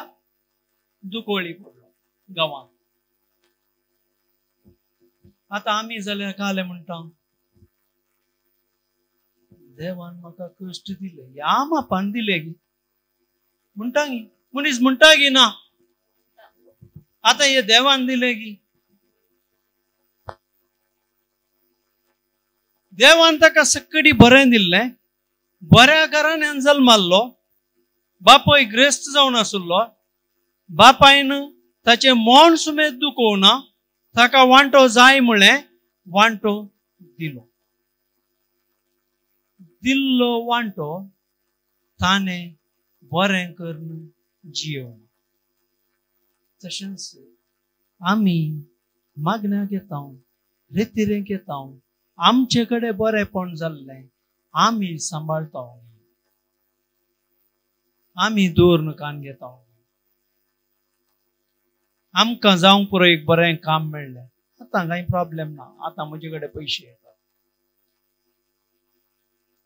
दुकोळी पडलो गांवांत. आतां आमी जाल्यार कालें म्हणटा, देवान म्हाका कश्ट दिले, ह्या मापान दिले गी म्हणटा गी मनीस म्हणटा गी ना, आतां हे देवान दिले गी. देवान ताका सक्कडी बरें दिल्लें, बऱ्या घराण्यान जल्माल्लो, बापूय ग्रेस्त जावन आसलो, बापायन ताचें मोण सुमेद दुखोवना, ताका वांटो जाय म्हळें, वांटो दिलो. दिल्लो वांटो ताणें बरें करून जियोवना. तशेंच आमी मागण्या घेता, रेतिरें घेता, आमचे कडेन बरेंपण जाल्लें आमी सांबाळटा, आमी दवरून कान घेता. आमकां जावंक पुरो एक बरें काम मेळ्ळें, आतां कांय प्रॉब्लेम ना, आतां म्हजे कडेन पयशे येतात,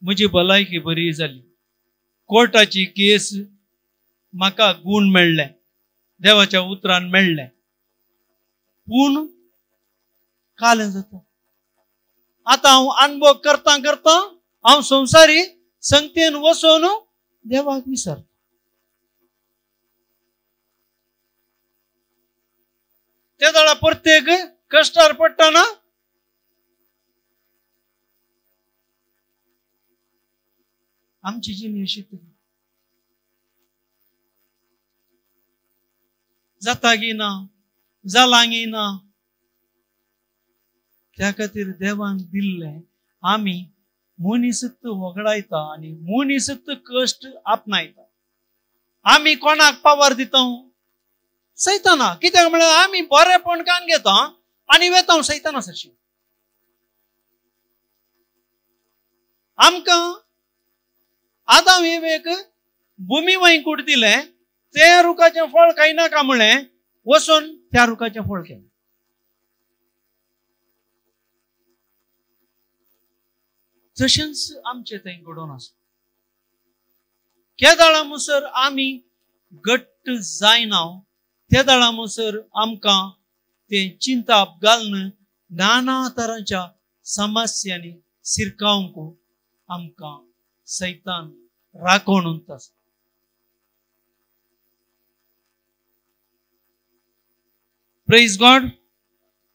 म्हजी भलायकी बरी जाली, कोर्टाची केस म्हाका गूण मेळ्ळें, देवाच्या उतरान मेळ्ळें, पूण कालें जाता. आतां हांव अनुभव करता करता हांव संवसारी संगतेन वचून देवाक विसरता. ते वेळा प्रत्येक कश्टार पडटना आमची जिणी अशी जाता गी ना, जालां गी ना. त्या खातीर देवान दिल्लें आमी मनीसत वगडायता आनी मनीसत कश्ट आपणायता. आमी कोणाक पावर दिता? सैताना. कित्याक म्हळ्यार आमी बरेंपण कान घेता आनी वेता सैताना सरशी. आमकां आदाम एक भुमी वंयकूट दिलें, त्या रुखाचें फळ खायनाका म्हळें, वचून त्या रुखाचें फळ केलें. तशेंच आमचें थंय घडोवन आसा. केदाळा मुसर आमी घट्ट जायना, तेदाळा मुसर आमकां तें चिंताप घालून नाना तरांच्या समस्यांनी सिरकावंक आमकां सैतान राखोवन उरता. Praise God,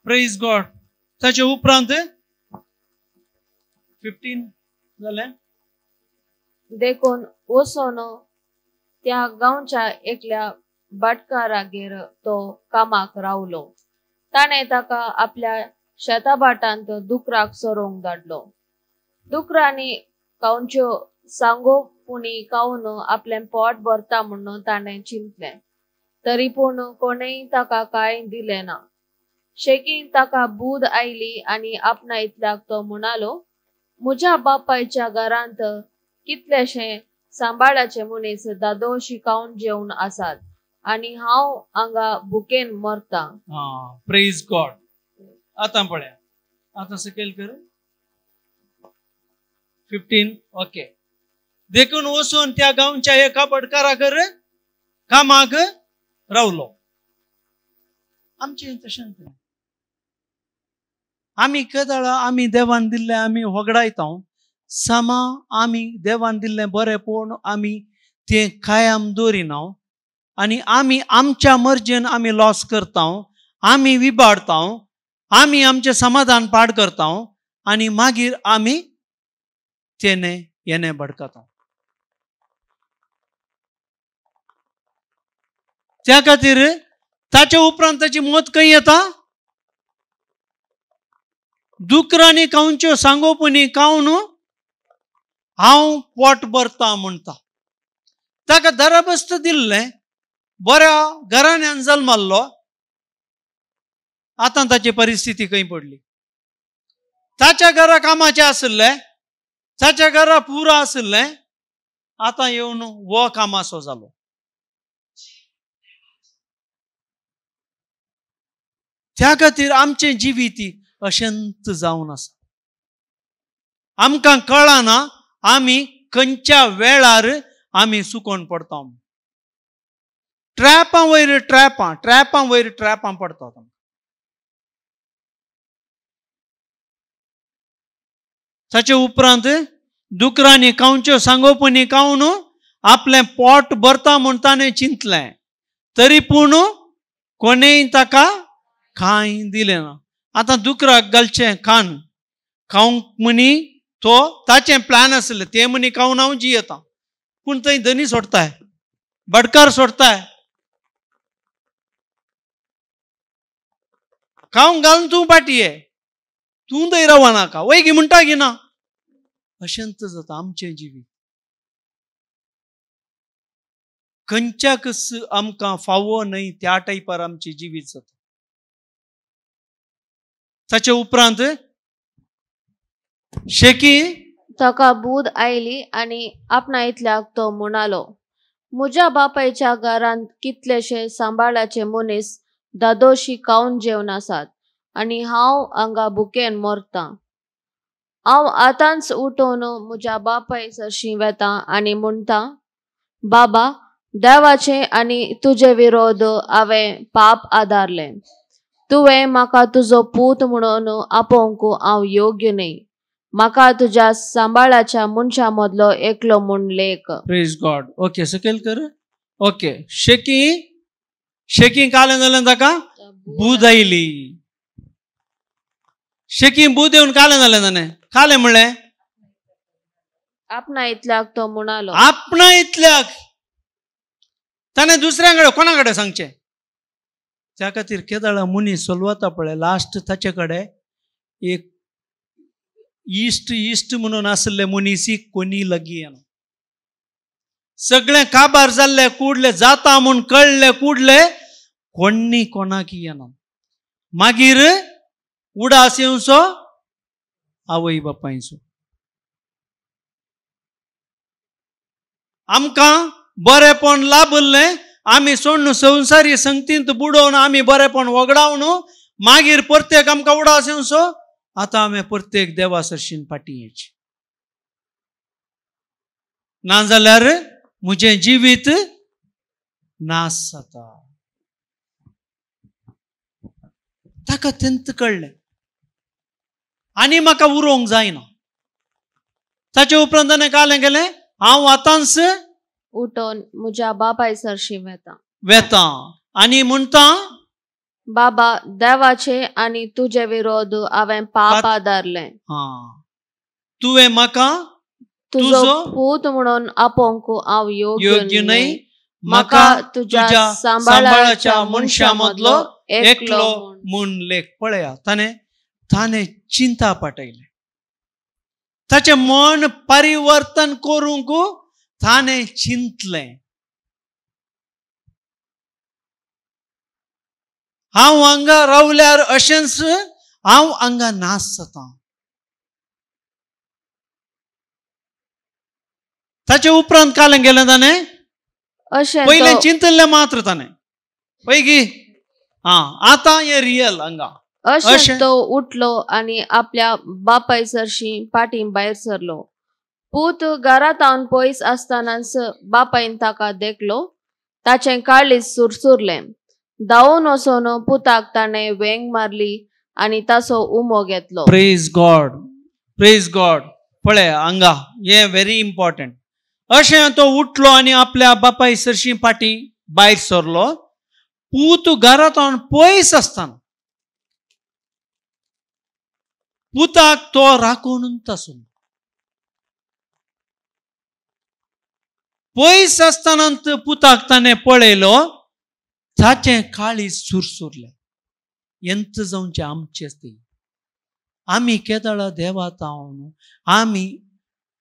praise God. ताचे उपरांत 15 जालें. देखून वचून त्या गांवच्या एकल्या भाटकारागेर तो कामाक रावलो. ताणें ताका आपल्या शेताभाटांत दुकराक चरोवंक धाडलो. दुकरांनी खावच्यो सांगो पुणी खावन आपलें पोट भरता म्हणून ताणें चिंतलें, तरी पूण कोणेय ताका कांय दिलें ना. शेकीं ताका बूद आयली आनी आपणा इतल्याक तो म्हणालो, म्हज्या बापायच्या घरांत कितलेशे सांबाळाचे मनीस दादोशी खावन जेवन आसात आनी हांव हांगा भुकेन मरता. Praise God. आतां पळया, आतां सकयल कर 15. ओके. देखून वचून त्या गांवच्या एका बडकारागर कामाक रावलो. आमचें तशेंच आमी केदळा आमी देवान दिल्लें आमी होगडायता, सामा आमी देवान दिल्लें बरेंपण आमी तें कायम दवरिना आनी आमी आमच्या मर्जेन आमी लॉस करता, आमी विबाडता, आमी आमचें समाधान पाड करता आनी मागीर आमी तेणे येणे भडकता. त्या खातीर ताचे उपरांत ताची मत खंय येता? दुकरांनी खावच्यो सांगोपुनी खावन हांव पोट भरता म्हणटा. ताका दराबस्त दिल्लें, बऱ्या घराण्यान जल्माल्लो, आतां ताची परिस्थिती खंय पडली? ताच्या घरा कामाचें आशिल्लें, ताच्या घरा पुरो आशिल्लें, आतां येवन हो कामाचो जालो. त्या खातीर आमचें जिवीत अशंत जावन आसा. आमकां कळना आमी खंयच्या वेळार आमी सुकोन पडटा. ट्रॅपां वयर ट्रॅपां, ट्रॅपां वयर ट्रॅपां पडटात. ताचे उपरांत दुकरांनी खावच्यो सांगोपुनी खावन आपलें पोट भरता म्हूण ताणें चिंतलें, तरी पूण कोणेय ताका कांय दिलें ना. आतां दुकराक घालचें खाण, खावंक मनी तो ताचें प्लॅन आसलें, ते मनी खावन हांव जियेता, पूण थंय धनी सोडताय, बडकार सोडताय, खावंक घालून तूं पाटी ये, तूं थंय रावना नाका, वय म्हणटा की ना. अशेंच जाता आमचें जिवीत. खंयच्याकच आमकां फावो न्हय त्या टायपार आमचें जिवीत जाता. ताचे उपरांत शेकी ताका बूद आयली आनी आपणा इतल्याक तो म्हणालो, म्हज्या बापायच्या घरांत कितलेशे सांबाळाचे मनीस दादोशी खावन जेवन आसात आनी हांव हांगा भुकेन मरतां. हांव आतांच उठोवन म्हज्या बापाय सरशीं वेता आनी म्हणटा, बाबा देवाचे आनी तुजे विरोध हांवें पाप आदारलें, तुवें म्हाका तुजो पूत म्हणून आपोवंक हांव योग्य न्हय, म्हाका तुज्या सांबाळाच्या मनशां मदलो एकलो म्हूण लेख. प्रेज गॉड. ओके, सकयल कर. ओके, शेकी शेकी कालें जालें ताका बूद आयली. शेकी बूद येवन कालें जालें ताणें, कालें म्हणलें आपणा इतल्याक तो म्हणालो, आपणा इतल्याक ताणें दुसऱ्या कडेन कोणा कडेन सांगचें. त्या खातीर केदळा मनीस सोलवता पळय, लास्ट ताचे कडेन एक इश्ट इश्ट म्हणून आसले मनीसी कोणी लागीं येना. सगळें काबार जाल्ले कुडले जाता म्हूण कळ्ळे कुडले कोणी कोणाक येना. मागीर उडास येवचो आवय बापायचो. आमकां बरेपण लाभल्लें आमी सोडून संवसारी संगतींत बुडोवन आमी बरेपण वगडावन मागीर प्रत्येक आमकां उडास येवचो. आतां आमी प्रत्येक देवा सरशीन फाटीं येची, नाजाल्यार म्हजें जिवीत नाश जाता. ताका तेंत कळ्ळें आनी म्हाका उरोवंक जायना. ताचे उपरांत ताणें कालें केलें, हांव आतांच उठोन म्हज्या बापाय सरशीं वेता वेता आनी म्हणटा, बाबा देवाचे आनी तुजे विरोध हांवें पाप आदारलें, तुवें म्हाका तुजो पूत म्हणून आपोवंक हांव योग्य न्हय, म्हाका तुज्या सांबाळाच्या मनशां मदलो एकलो म्हूण लेख. पळया ताणें ताणें चिंता पाटयलें, ताचें मन परिवर्तन करूंक ताणें चिंतलें. हांव हांगा रावल्यार अशेंच हांव हांगा नाश जाता. ताचे उपरांत कालें गेलें ताणें, पयलें चिंतलें मात्र ताणें पयगी आं आतां हें रियल हांगा. अशें तो उठलो आनी आपल्या बापाय सरशीं पाटीं भायर सरलो. पूत घरांत पयस आसतनाच बापायन ताका देखलो, ताचें काळीज सुरसुरलें. धांवून वचून पुताक ताणें वेंग मारली आनी ताचो उमो घेतलो. प्रेज गॉड, प्रेज गॉड. पळय हांगा हें व्हेरी इम्पॉर्टंट. अशें तो उठलो आनी आपल्या बापाय सरशीं फाटीं भायर सरलो. पूत घरांत पयस आसतना पुताक तो राखून आसून पयस आसतना पुताक ताणें पळयलो, ताचें काळीज सुरसुरलें. एंत जावचें आमचें ती, आमी केदळा देवा तावन आमी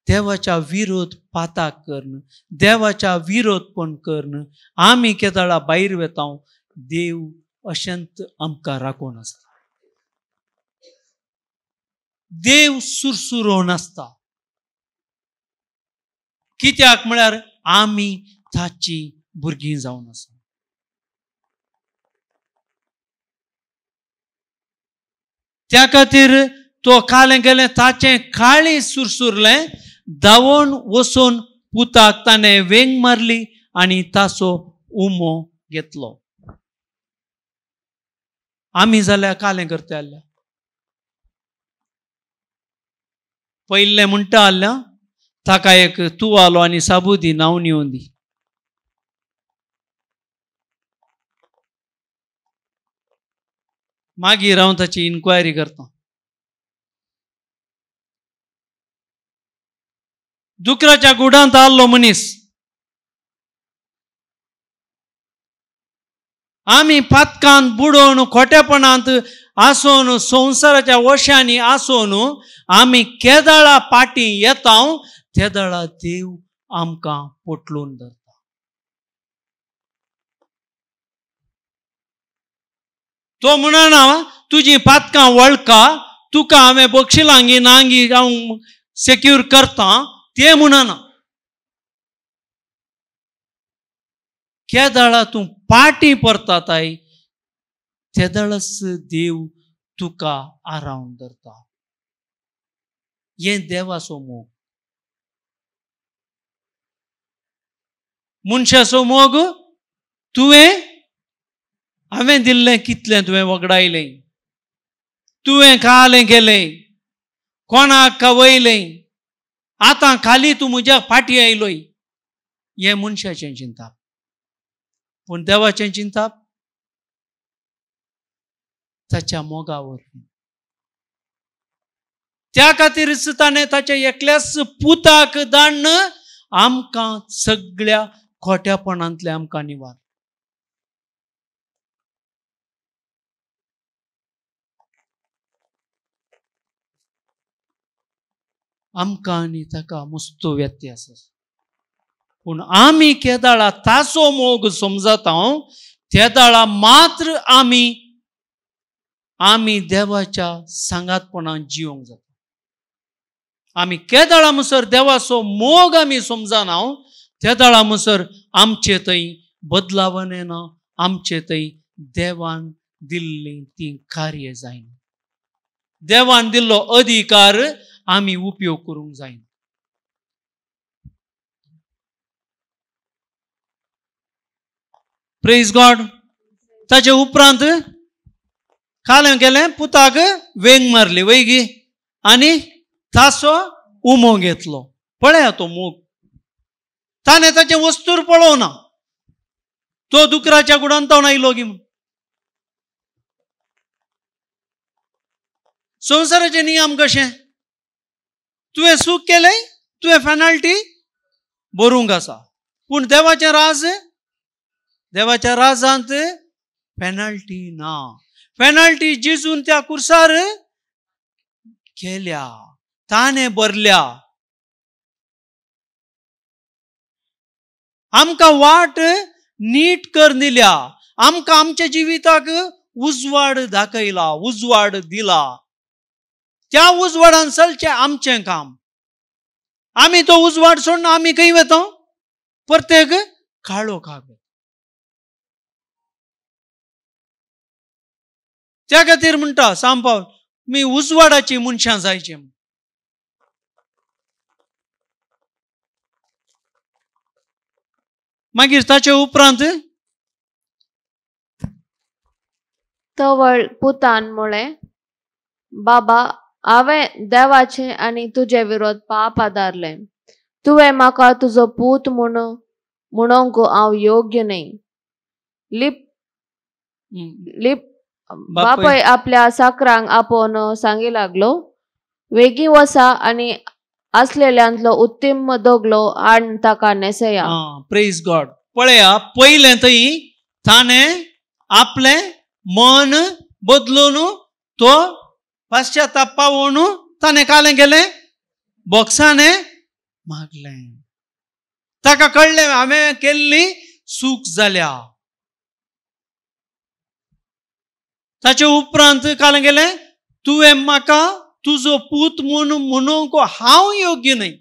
देवाच्या विरोध पाताक करून देवाच्या विरोधपण करून आमी केदळा भायर वेता, देव अशेंत आमकां राखून आसता, देव सुरसुरोवन आसता. कित्याक म्हळ्यार आमी ताची भुरगीं जावन आसा. त्या खातीर तो कालें गेलें, ताचें काळीज सुरसुरलें, धांवून वचून पुताक ताणें वेंग मारली आनी ताचो उमो घेतलो. आमी जाल्यार कालें करता आसल्या, पयलें म्हणटा आसल्या ताका एक तुवालो आनी साबू दी, न्हांवन येवन दी. मागीर हांव ताची इन्क्वायरी करता. दुकराच्या गुडांत आल्लो मनीस. आमी पातकान बुडोवन खोटेपणांत आसून संवसाराच्या वशांनी आसून आमी केदळा पाटी येता तेदळा देव आमकां पोटलून धरता. तो म्हणना तुजी पातकां वळखा, तुका हांवें बक्षिलांगी नांगी हांव सेक्यूर करता, ते म्हणना. केदळा तूं पाटी परताताय तेदळच देव तुका आरावन धरता. हें देवाचो मोग. मनशाचो मोग तुवें हांवें दिल्लें कितलें तुवें वगडायलें, तुवें खालें गेलें, कोणाक खवयलें, आतां खाली तूं म्हज्या फाटी आयलोय. हें मनशाचें चिंताप. पूण देवाचें चिंताप ताच्या मोगा वरवीं. त्या खातीरच ताणें ताच्या एकल्याच पुताक दाण्ण आमकां सगळ्या खोट्यापणांतलें आमकां निवार. आमकां आनी ताका मस्तो व्यत्यास आसा. पूण आमी केदाळा ताचो मोग समजता तेदाळा मात्र आमी आमी देवाच्या सांगातपणान जिवंक जाता. आमी केदाळा मुसर देवाचो मोग आमी समजना तेदाळा मुसर आमचे थंय बदलावन येना, आमचे थंय देवान दिल्ली ती कार्य जायना. देवान दिल्लो अधिकार आमी उपयोग करूंक जायना. Praise God. ताचे उपरांत कालें गेलें पुताक वेंग मारली वयगी आनी ताचो उमो घेतलो. पळया तो मोग. ताणें ताचें वस्तूर पळोवना. तो दुकराच्या गुडान तावन आयलो गी. संवसाराचे नियम कशें, तुवें सूख केलें तुवें पेनल्टी भरूंक आसा. पूण देवाचें राज, देवाच्या राजांत पेनल्टी ना. पेनल्टी जेजून त्या कुर्सार केल्या, ताणें भरल्या. आमकां वाट नीट कर दिल्या, आमकां आमच्या जिविताक उजवाड दाखयला, उजवाड दिला. त्या उजवाडान चलचें आमचें काम. आमी तो उजवाड सोडून आमी खंय वता, प्रत्येक काळोखाक. त्या खातीर म्हणटा सांपाव मी उजवाडाची मनशां जायची. मागीर ताचे उपरांत तवळ पुतान म्हळें, बाबा हांवें देवाचें आनी तुजे विरोध पाप आदारलें. तुवें म्हाका तुजो पूत म्हूण म्हणूंक हांव योग्य न्हय. लिप लिप बापय आपल्या साकरांक आपोवन सांगी लागलो, वेगीं वसा आनी आसलेल्यांतलो उत्तीम दोगलो आनी ताका नेसया. Praise God. पळया पयलें थंय ताणें आपलें मन बदलून तो पश्चाताप पावोवन ताणें कालें गेलें बोक्साने मागलें. ताका कळ्ळें हांवें केल्ली चूक जाल्या. ताचे उपरांत कालें गेलें तुवें म्हाका तुजो पूत म्हूण म्हणूंक हांव योग्य न्हय.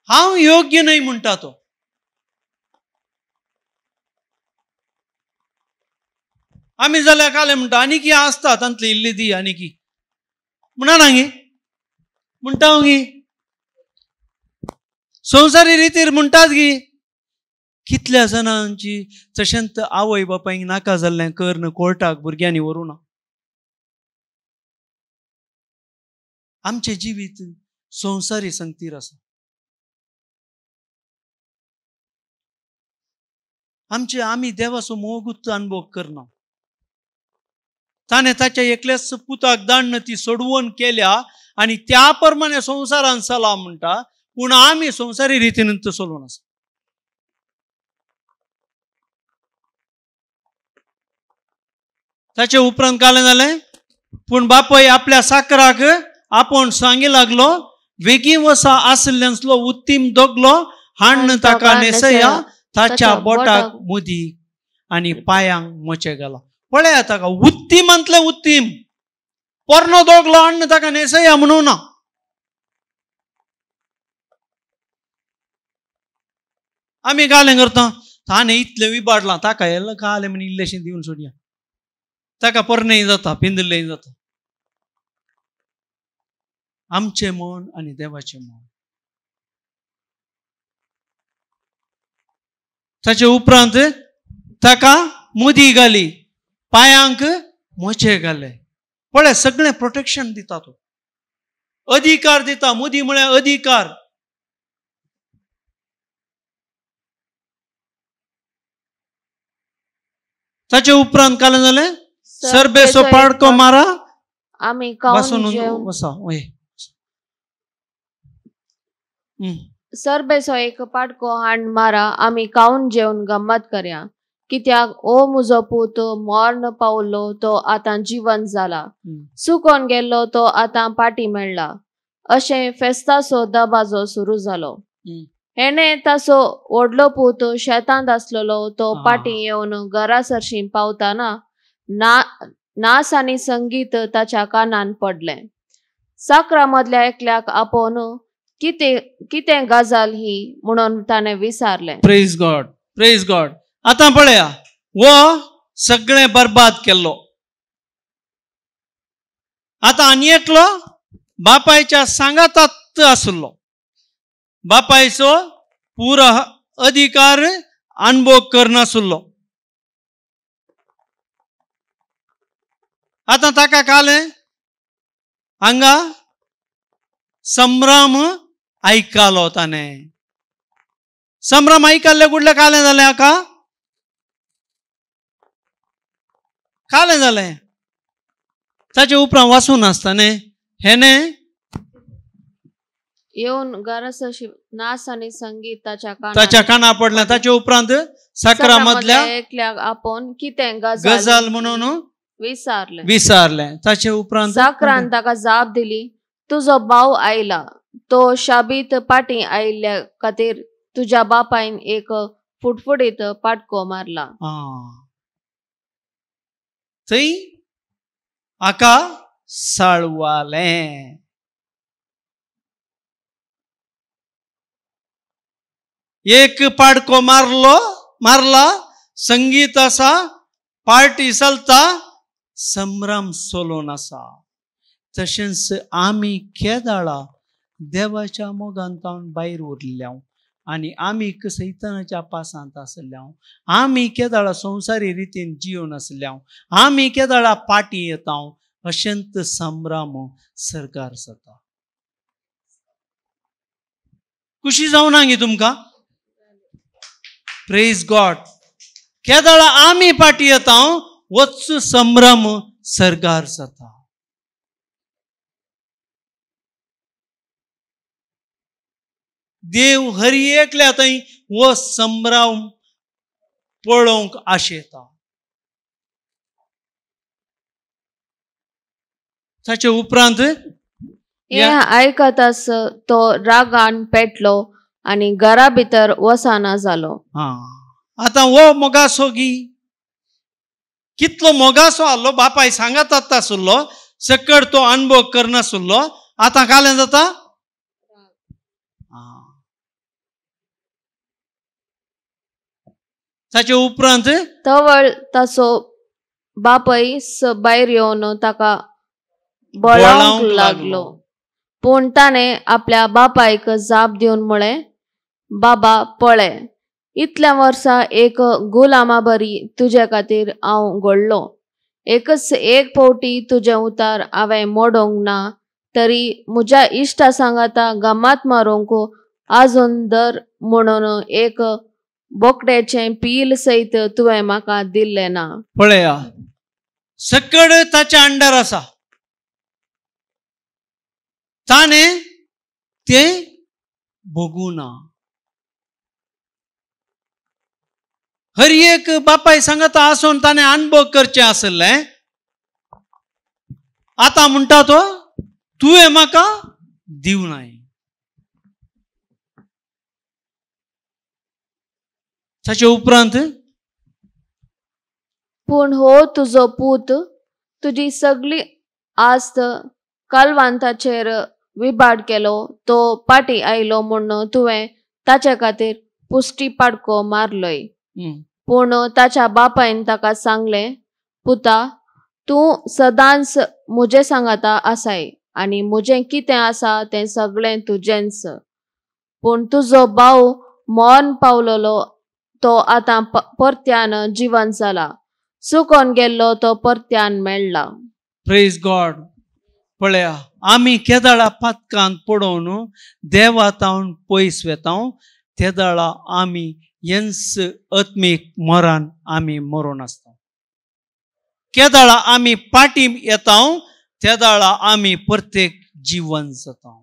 हांव योग्य न्हय म्हणटा तो. आमी जाल्यार कालें म्हणटा आनी की आसता तांतली इल्ली दी आनी की म्हणा गी म्हणटा हांव गी. संवसारी रितीर म्हणटात गी कितल्या जाणांची तशेंच आवय बापायक नाका जाल्लें कर्ण कोर्टाक भुरग्यांनी व्हरूं ना. आमचें जिवीत संवसारी संगतीर आसा. आमचे आमी देवाचो मोगूच अनुभव करना. ताणें ताच्या एकल्याच पुताक दाण्ण ती सोडवण केल्या आनी त्या प्रमाणे संवसारान चला म्हणटा, पूण आमी संवसारी रितीन चलून आसा. ताचे उपरांत कालें जालें, पूण बापय आपल्या साकराक आपोवन सांगी लागलो, वेगीं वसा आसल्यांतलो उत्तीम दोगलो हाण्ण ताका न्हेसया, ताच्या बोटाक मुदी आनी पांयांक मोचे घाला. पळया ताका उत्तीमांतलें उत्तीम पोरणो दोगलो हाण्ण ताका न्हेसया म्हणूं ना. आमी गालें करता, ताणें इतलें विबाडलां ताका कालें म्हण इल्लेशें दिवन सोडया, ताका पोरणेंय जाता पिंजलेंय जाता. आमचें मन आनी देवाचें मन. ताचे उपरांत ताका मुदी घाली, पांयांक मोचे घाले. पळय सगळें प्रोटेक्शन दिता तो, अधिकार दिता. मुदी म्हळ्यार अधिकार. ताचे उपरांत कालें जालें, सरबेचो पाडको मारा आमी सरबेचो एक पाडको हाण मारा आमी खावन जेवन गम्मत करया, कित्याक ओ मुजो पूत मर्ण पावलो तो आतां जिवन जाला, सुकोन गेल्लो तो आतां पाटी मेळ्ळा. अशें फेस्ताचो दबाजो सुरू जालो. हेणे ताचो व्हडलो पूत शेतांत आसलेलो तो पाटी येवन घरा सरशी पावताना नास आनी संगीत ताच्या कानान पडलें. साकरा मदल्या एकल्याक आपोवन कितें कितें गजाल ही म्हणून ताणें विचारलें. प्रेज गॉड, प्रेज गॉड. आतां पळया हो सगळें बरबाद केल्लो. आतां आनी एकलो बापायच्या सांगातात आसलो, बापायचो पुरो अधिकार अनुभव करनासलो. आतां ताका कालें हांगा संभ्रम आयकालो ताणें. संभ्रम आयकल्ले कुडले कालें जालें हाका, कालें जालें. ताचे उपरांत वाचून आसताने हेणे येवन घरा नाच आनी संगीत ताच्या काना पडलें. ताचे उपरांत साकरा मदल्या एकल्याक आपोवन कितें गजाल म्हणून विचारलें विचारलें. ताचे उपरांत साकरान ताका जाप दिली, तुजो भाव आयला, तो शाबीत पाटी आयिल्ल्या खातीर तुज्या बापायन एक फुटफुटीत पाटको मारला. थंय हाका साळवालें. एक पाडको मारलो मारला, संगीत आसा, पार्टी चलता, संभ्रम चलोवन आसा. तशेंच आमी केदाळा देवाच्या मोगान तावन भायर उरल्या आनी आमी सैतानाच्या पासांत आसल्या, आमी केदाळा संवसारी रितीन जिवन आसल्या, आमी केदाळा पाटी येता, अशेंत संभ्रम सरकार जाता. खुशी जावना गे तुमकां? प्रेज गॉड. केदाळा आमी पाटी येता वच संभ्रम सरकार जाता. देव हरी एकल्या थंय हो संभ्रम पळोवंक आशेता. ताचे उपरांत हें आयकताच तो रागान पेटलो आनी घरा भितर वसाना जालो. आतां हो मोगासो गी कितलो मोगासो आहलो, बापाय सांगात आसलो, सकड तो अनुभव करनासलो. आतां कालें जाता, ताचे उपरांत तवळ ताचो बापय भायर येवन ताका बोलावंक लागलो. पूण ताणें आपल्या बापायक जाप दिवन म्हळें, बाबा पळय, इतल्या वर्सा एक गुलामा बरी तुजे खातीर हांव घडलो, एकच एक फावटी तुजें उतार हांवें मोडोंक ना, तरी म्हज्या इश्टा सांगाता गमात मारूंक आजून दर म्हणून एक बोकड्याचें पील सयत तुवें म्हाका दिल्लें ना. पळया सकड ताच्या अंडर आसा. ताणें तें भोगूना. हर एक बापाय सांगता आसून ताणें अनुभव करचें आसलें. आतां म्हणटा तो तुवें म्हाका दिवनाय. ताचे उपरांत पूण हो तुजो पूत तुजी सगळी आस्त कालवांताचेर विबाड केलो, तो पाटी आयलो म्हूण तुवें ताचे खातीर पुश्टी पाडको मारलोय. पूण ताच्या बापायन ताका सांगलें, पुता तूं सदांच म्हजे सांगाता आसाय आनी म्हजें कितें आसा तें सगळें तुजेंच. पूण तुजो भाव मरण पावलेलो तो आतां परत्यान जिवन जाला, सुकोन गेल्लो तो परत्यान मेळ्ळा. Praise God. पळया आमी केदाळा पातकान पडोवन देवा तावन पयस वेता तेदाळा आमी हेंच आत्मीक मरण आमी मरोन आसता. केदाळा आमी पाटी येता तेदाळा आमी प्रत्येक जिवन जाता.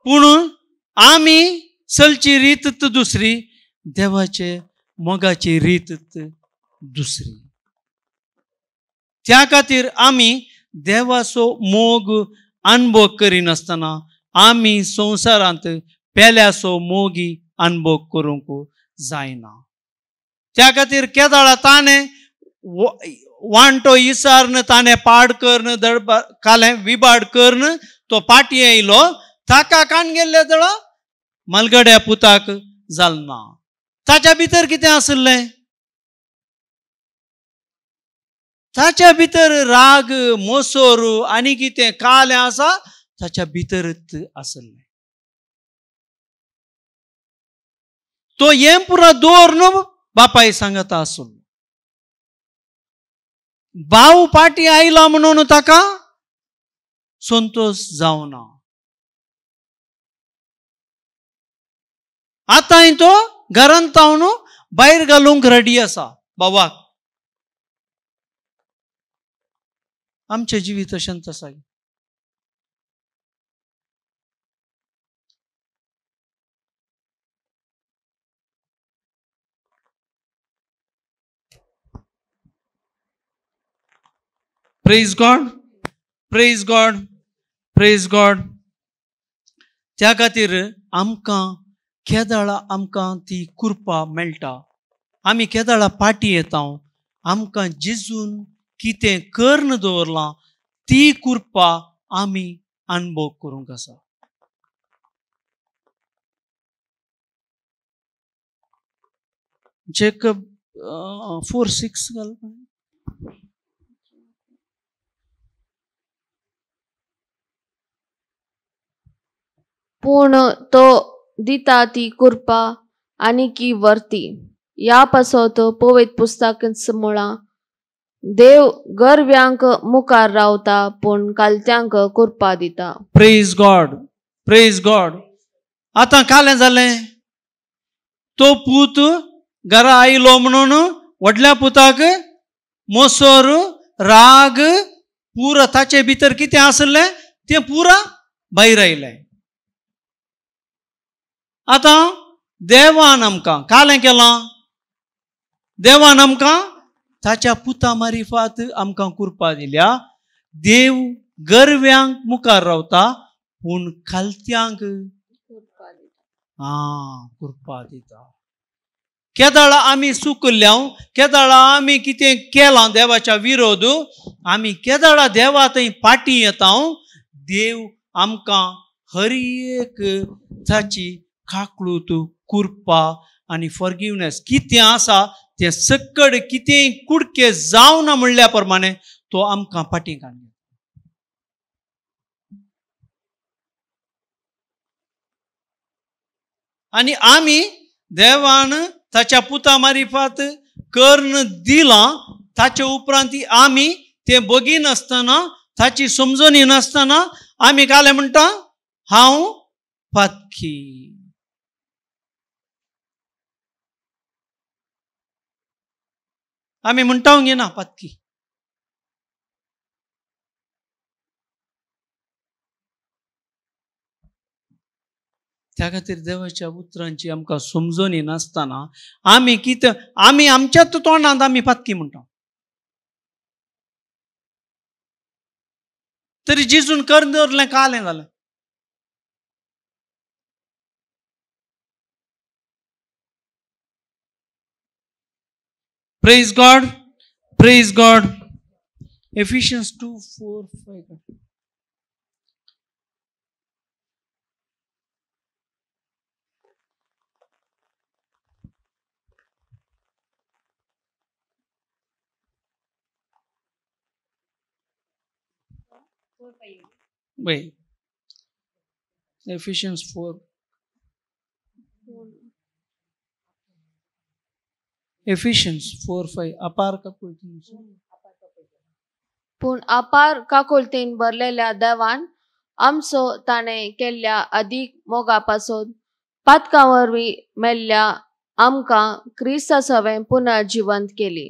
पूण आमी चलची रीत दुसरी, देवाचे मोगाची रीत दुसरी. त्या खातीर आमी देवाचो मोग अनुभव करिनासतना आमी संवसारांत पेल्याचो मोगी अनुभव करूंक जायना. त्या खातीर केदाळा ताणें वांटो इसारन ताणें पाड करून दडपा कालें विबाड करून तो पाटी येयलो ताका कान गेल्ले दळा मालगड्या पुताक जालना. ताच्या भितर कितें आसलें? ताच्या भितर राग मोसोर आनी कितें कालें आसा ताच्या भितरच आसलें. तो हें पुरा दवर न्हू बापाय सांगता आसलो. भाव पाटी आयला म्हणून ताका संतोष जावना. आतां तो घरांत तावन भायर घालूंक रेडी आसा बाबाक. आमचें जिवीत अशेंच आसा. Praise God, praise God, praise God. त्या खातीर आमकां केदाळा आमकां ती कृपा मेळटा. आमी केदाळा पाटी येता आमकां जेजून कितें करून दवरलां ती कृपा आमी अनुभव करूंक आसा. जेकब 4:6 घाल. पूण तो दिता ती कृपा आनी की वर्ती. ह्या पासत पवित्र पुस्तकांच म्हळां, देव गर्व्यांक मुखार रावता पूण कालत्यांक कृपा दिता. Praise God, praise God. आतां कालें जालें तो पूत घरा आयलो म्हणून व्हडल्या पुताक मोसोर राग पुरा ताचे भितर कितें आसलें तें पुरा भायर आयलें. आतां देवान आमकां कालें केलां, देवान आमकां ताच्या पुता मारिफात आमकां कृपा दिल्या. देव गर्व्यांक मुखार रावता पूण खालत्यांक कृपा दिता. केदाळा आमी चुकल्या, केदाळा आमी कितें केलां देवाच्या विरोध, आमी केदाळा देवा थंय पाटी येता देव आमकां हर एक ताची काकळूत कृपा आनी फॉरगिवनेस कितें आसा तें सकड कितें कुडके जावना म्हणल्या प्रमाणे तो आमकां पाटी काडटा. आनी आमी देवान ताच्या पुता मारिफात कर्ण दिलां ताचे उपरांत आमी तें बगिनासतना ताची समजणी नासतना आमी कालें म्हणटा हांव पातकी. आमी म्हणटा घेना पातकी. त्या खातीर देवाच्या उतरांची आमकां समजून येनासतना आमी कितें, आमी आमच्याच तोंडांत आमी पातकी म्हणटा. तरी जेजून करून दवरलें कालें जालें. Praise God, praise God. Ephesians 2, 4, 5. Wait. Ephesians 4. Ephesians 4, 5. अपार काकुळतीन. पूण अपार काकुळतीन भरलेल्या देवान आमचो ताणें केल्ल्या अदीक मोगा पासून पातकां वरवीं मेल्ल्या आमकां क्रिस्ता सवें पुनः जिवंत केली.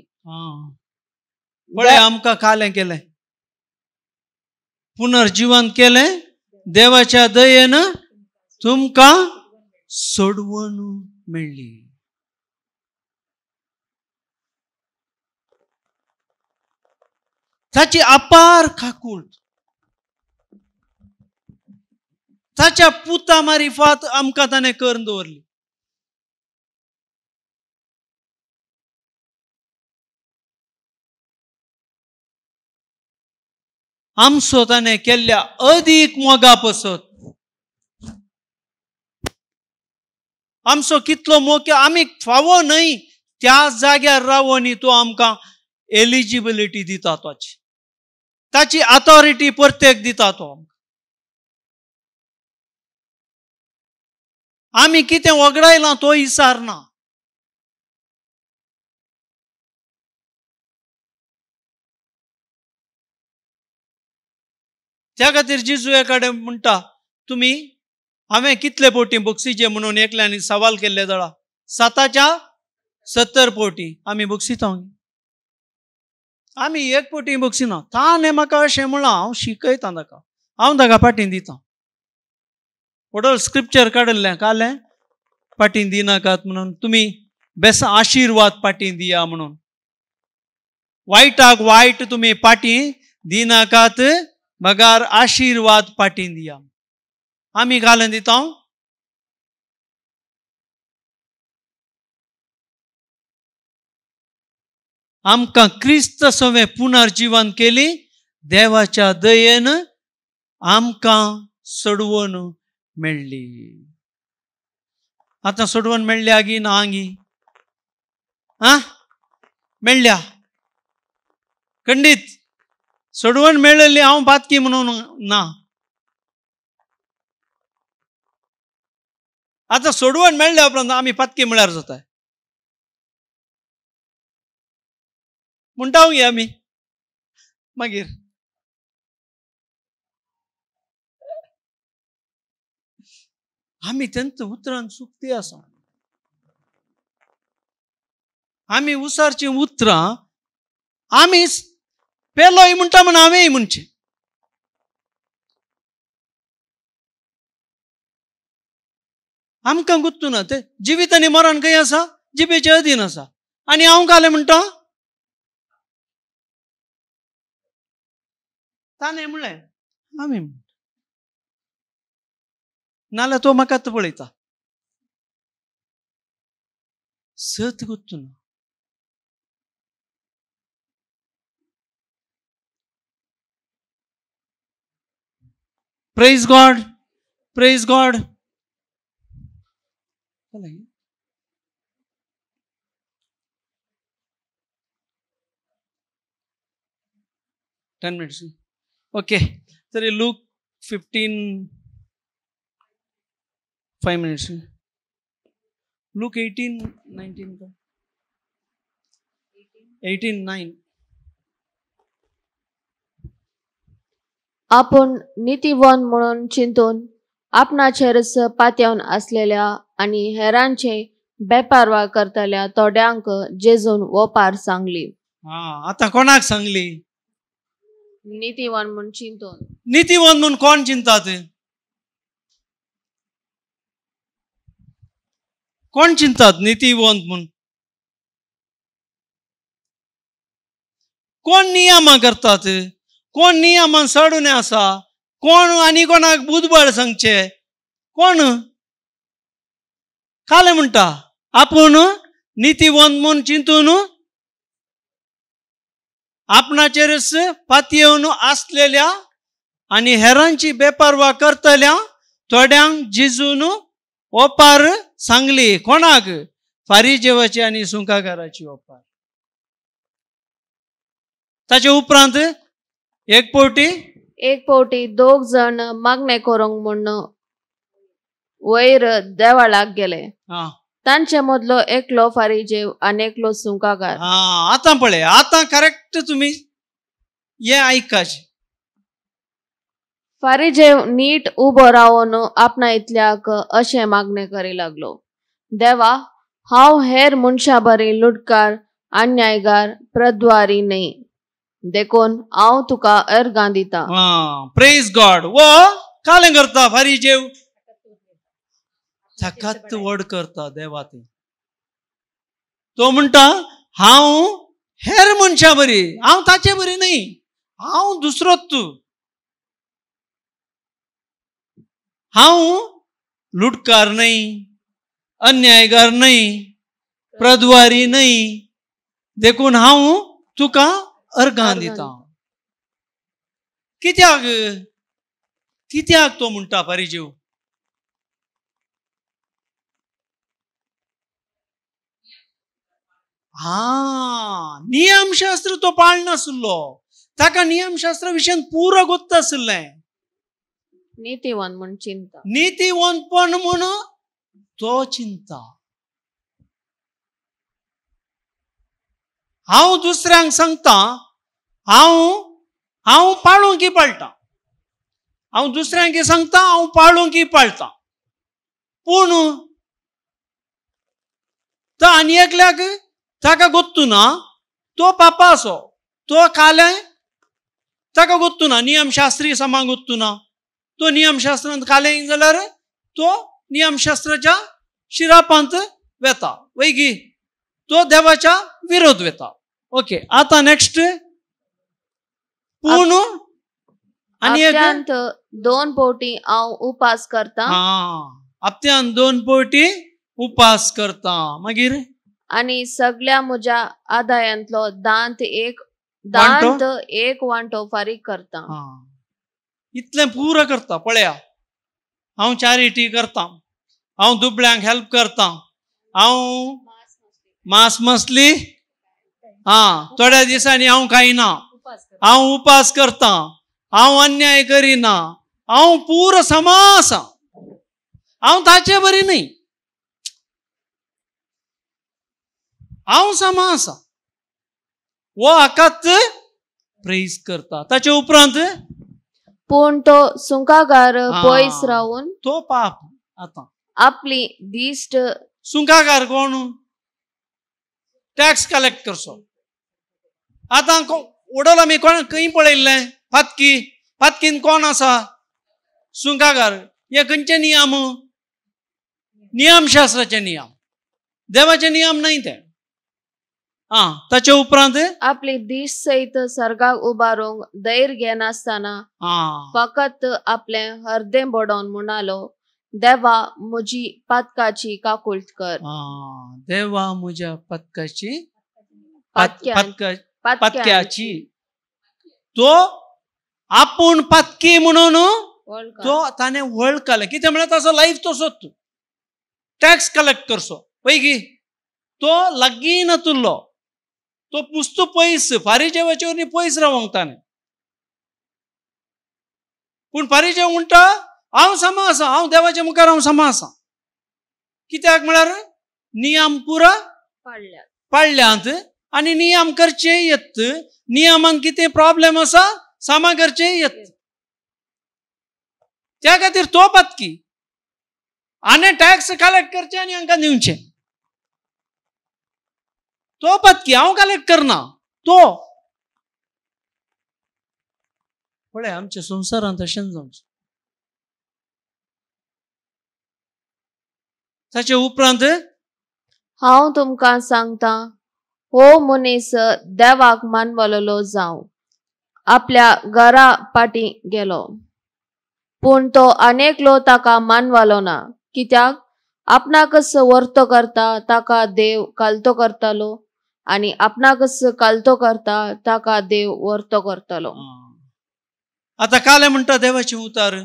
पळय आमकां कालें केलें, पुनर्जिवंत केलें देवाच्या दयेन तुमकां सोडवण मेळ्ळी. ताची अपार काकूळ, ताच्या पुता मारिफात आमकां ताणें करून दवरली. आमचो ताणें केल्ल्या अदीक मोगा पसत आमचो कितलो मोग आमी फावो न्हय त्या जाग्यार रावोनी तो आमकां एलिजिबिलिटी दिता, ताची ताची अथॉरिटी प्रत्येक दिता तो आमकां. आमी कितें वगडायलां तो विसारना. त्या खातीर जेजू एकाडे म्हणटा, तुमी हांवें कितले पोटी बक्षिचे म्हणून एकल्यानी सवाल केल्ले जाळा, 7च्या 70 पोटी आमी बक्षिता, आमी एक पोटी बक्षिना. ताणें म्हाका अशें म्हणलां, हांव शिकयता ताका, हांव ताका पाटीं दिता. व्हडल स्क्रिप्चर काडिल्लें कालें पाटीं दिनाकात म्हणून, तुमी बेस आशिर्वाद पाटीं दिया म्हणून, वायटाक वायट तुमी पाटीं दिनाकात मगार आशिर्वाद पाटीं दिया. आमी घालून दिता. आमकां क्रिस्त सवें पुनर्जिवन केली देवाच्या दयेन आमकां सोडवण मेळ्ळी. आतां सोडवण मेळ्ळ्या गी ना आंगी? आं, मेळ्ळ्या खंडीत सोडवण मेळ्ळी. हांव पातकी म्हणून ना. आतां सोडवण मेळ्ळ्या उपरांत आमी पातकी म्हळ्यार जाता म्हणटा गे आमी मागीर. आमी तेंच उतरान सुक्ती आसा. आमी उसारचीं उतरां आमी पेलोय म्हणटा म्हण हांवेंय म्हणचें. आमकां गुत्तू ना तें जिवीत आनी मरण खंय आसा, जिबेचे अधीन आसा. आनी हांव घालें म्हणटा, ताणें म्हणलें आमी म्हणटा, नाल्यार तो म्हाका पळयता. सत गुत्तू ना. Praise God, praise God. Ten minutes. Okay. तरी Luke 15, 5 minutes. Luke 18, 19, 18, 9. आपण नीतिवान म्हणून चिंतून आपणाचेरच पातयेवन आसलेल्या आनी हेरांचे बेपारवा करतल्या थोड्यांक जेजून वोपार सांगली. हा, आतां कोणाक सांगली? नितीवान म्हूण चिंतून. नितीवंत म्हूण कोण चिंतात? कोण चिंतात नितीवंत म्हूण? कोण नियमां करतात? कोण नियमां सोडून आसा? कोण आनी कोणाक बुदबळ सांगचे? कोण काले म्हणटा आपूण नितीवंत म्हूण चिंतून आपणाचेरच पातयेवन आसलेल्या आनी हेरांची बेपारवा करतल्या थोड्यांक जिजून ओपार सांगली. कोणाक? फारीजेवाची आनी सुंकागाराची ओपार. ताचे उपरांत एक फावटी दोग जण मागणे करूंक म्हूण वयर देवाळाक गेले. तांचे मदलो एकलो फारीजेव आनी एकलो सुंकागार. आतां पळय, आतां करेक्ट तुमी हे आयकाचे. फारीजेव नीट उबो रावन आपणा इतल्याक अशें मागणे करी लागलो, देवा, हांव हेर मनशां बरी लुटकार, अन्यायगार, प्रद्वारी न्हय, देखून हांव तुका अर्गां दिता. प्रेज गॉड. वो कालें करता फारीजेव? ताकाच व्हड करता देवा. ते तो म्हणटा हांव हेर मनशां बरी, हांव ताचे बरी न्हय, हांव दुसरोच तूं, हांव लुटकार न्हय, अन्यायगार न्हय, प्रद्वारी न्हय, देखून हांव तुका अर्गां दिता. कित्याक कित्याक तो म्हणटा फारीजेव? हा, नियमशास्त्र तो पाळनासलो, ताका नियमशास्त्र विशयान पुरो गोत्त आशिल्लें. नितीवंत म्हूण चिंता, नितीवंतपण म्हूण तो चिंता. हांव दुसऱ्यांक सांगता हांव हांव पाळूंक पाळटा, हांव दुसऱ्यांक सांगता हांव पाळूंक पाळटा, पूण तो आनी एकल्याक ताका गोत्तू ना, तो पापा असो, तो कालें ताका गोत्तू ना, नियमशास्त्री समा गोत्तू ना, तो नियमशास्त्रांत कालें जाल्यार तो नियमशास्त्राच्या शिरापांत वेता वैगी, तो देवाच्या विरोध वेता. ओके, आतां नेक्स्ट. पूण आनी हप्त्यांत 2 फावटी हांव उपास करता. हप्त्यांत 2 फावटी उपास करता. मागीर आनी सगळ्या म्हज्या आदायांतलो दांत एक वांटो फारीक करता. इतलें पुरो करता. पळया, हांव चॅरिटी करता, हांव दुबळ्यांक हेल्प करता, हांव मांस मसली हा थोड्या दिसांनी हांव खायना, हांव उपास करता, हांव अन्याय करिना, हांव पुरो समा आसा, हांव ताचे बरी न्हय, हांव समा आसा. वो हाकाच प्रेज करता. ताचे उपरांत पूण तो सुंकागार पयस रावून तो पाप आतां आपली दिश्ट. सुंकागार कोण? टॅक्स कलेक्ट करचो. आतां उडोल आमी कोण खंय पळयल्लें? पातकी. पातकीन कोण आसा? सुंकागार. हे खंयचे नियम? नियमशास्त्राचे नियम, देवाचे नियम न्हय ते. आं, ताचे उपरांत आपली दिश सहित सर्गाक उबारूंक धैर्य घेनासतना फकत आपलें हर्दें बडोवन म्हणालो, देवा म्हजी पातकाची काकुळट कर. देवा म्हज्या पातकाची पातक्याची. तो आपूण पातकी म्हणून तो ताणें वळखलें. कितें म्हळ्यार ताचो लायफ तसोच, टॅक्स कलेक्ट करचो पयगी, तो लागीं नातुल्लो, तो पुस्तू पयस फारीजेवाचे पयस रावंक ताणें. पूण फारीजेव म्हणटा हांव समा आसा, हांव देवाच्या मुखार हांव समा आसा. कित्याक म्हळ्यार नियम पुरा पाळ्ळ्यांत आनी नियम करचे येत, नियमान कितें प्रॉब्लेम आसा सामा करचे येत, त्या खातीर तो पातकी आनी टॅक्स कलेक्ट करचे आनी हांकां दिवचें. तो पातकी हांव कलेक्ट करना, तो पळय आमच्या संवसारांत अशेंच जावचें. ताचे उपरांत हांव तुमकां सांगता, हो मनीस देवाक मानवलो जावं आपल्या घरा पाटी गेलो, पूण तो अनेकलो ताका मानवलो ना, कित्याक आपणाकच वर्तो करता ताका देव कालतो करतालो आनी आपणाकच कालतो करता ताका देव वर्तो करतालो. आतां कालें म्हणटा देवाची उतार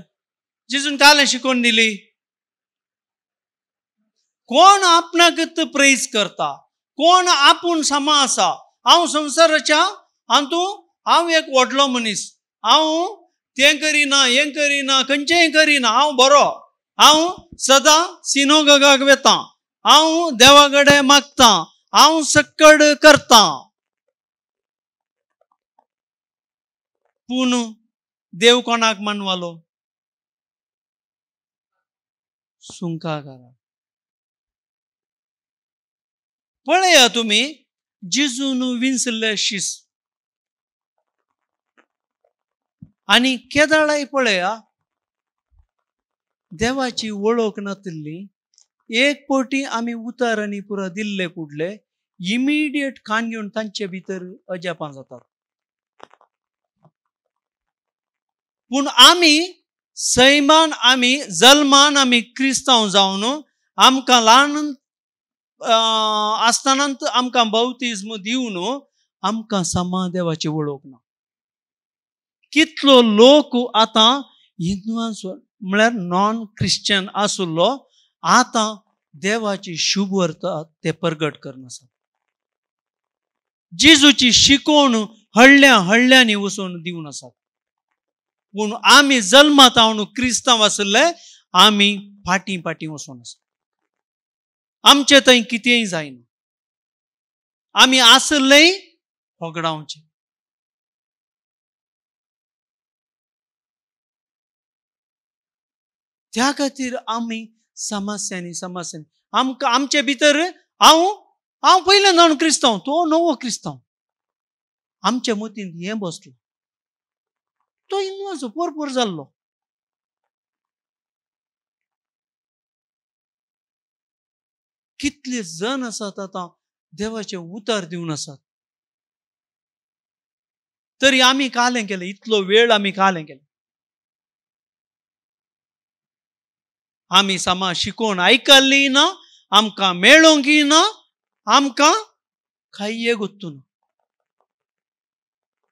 जिजून कालें शिकोवन दिली. कोण आपणाकच प्रेज करता, कोण आपूण समा आसा, हांव संवसाराच्या हातूं हांव एक व्हडलो मनीस, हांव तें करिना हें करिना खंयचेंय करिना, हांव बरो, हांव सदां सिनोगोगाक वेता, हांव देवा कडेन मागता, हांव सक्कड करता, पूण देव कोणाक मानवालो? सुंकाकाराक. पळया तुमी जिजून विंचल्ले शीस आनी केदाळाय पळया देवाची वळख नातिल्ली एक पटी आमी उतार आनी पुरा दिल्ले कुडले इमिडिएट कान घेवन तांचे भितर अजापां जातात. पूण आमी सैमान आमी जल्मान आमी क्रिस्तांव जावन आमकां ल्हान आसतना आमकां बाप्तिज्म दिवन आमकां समा देवाची वळख ना. कितलो लोक आतां हिंदुआंस म्हळ्यार नॉन क्रिश्चन आसलो आतां देवाची शुभ वार्ता ते प्रगट करना. जेजूची शिकोवण हळ्ळ्या हळ्ळ्यांनी वचून दिवन आसात. पूण आमी जल्मात हांव क्रिस्तांव आशिल्ले आमी फाटीं फाटीं वचून आसात. आमचे थंय कितेंय जायना, आमी आसलेय होगडावचें. त्या खातीर आमी समस्यांनी समस्यांनी आमकां आमचे भितर हांव हांव पयलें जावन क्रिस्तांव, तो नवो क्रिस्तांव, आमच्या मतींत हें बसलो, तो हिंदुआचो पोर पोर जाल्लो. कितले जण आसात आतां देवाचे उतार दिवन आसात, तरी आमी कालें केलें, इतलो वेळ आमी कालें केलें. आमी सामा शिकोवन आयकल्ली ना, आमकां मेळोंक ना, आमकां खायये गोत्तू ना.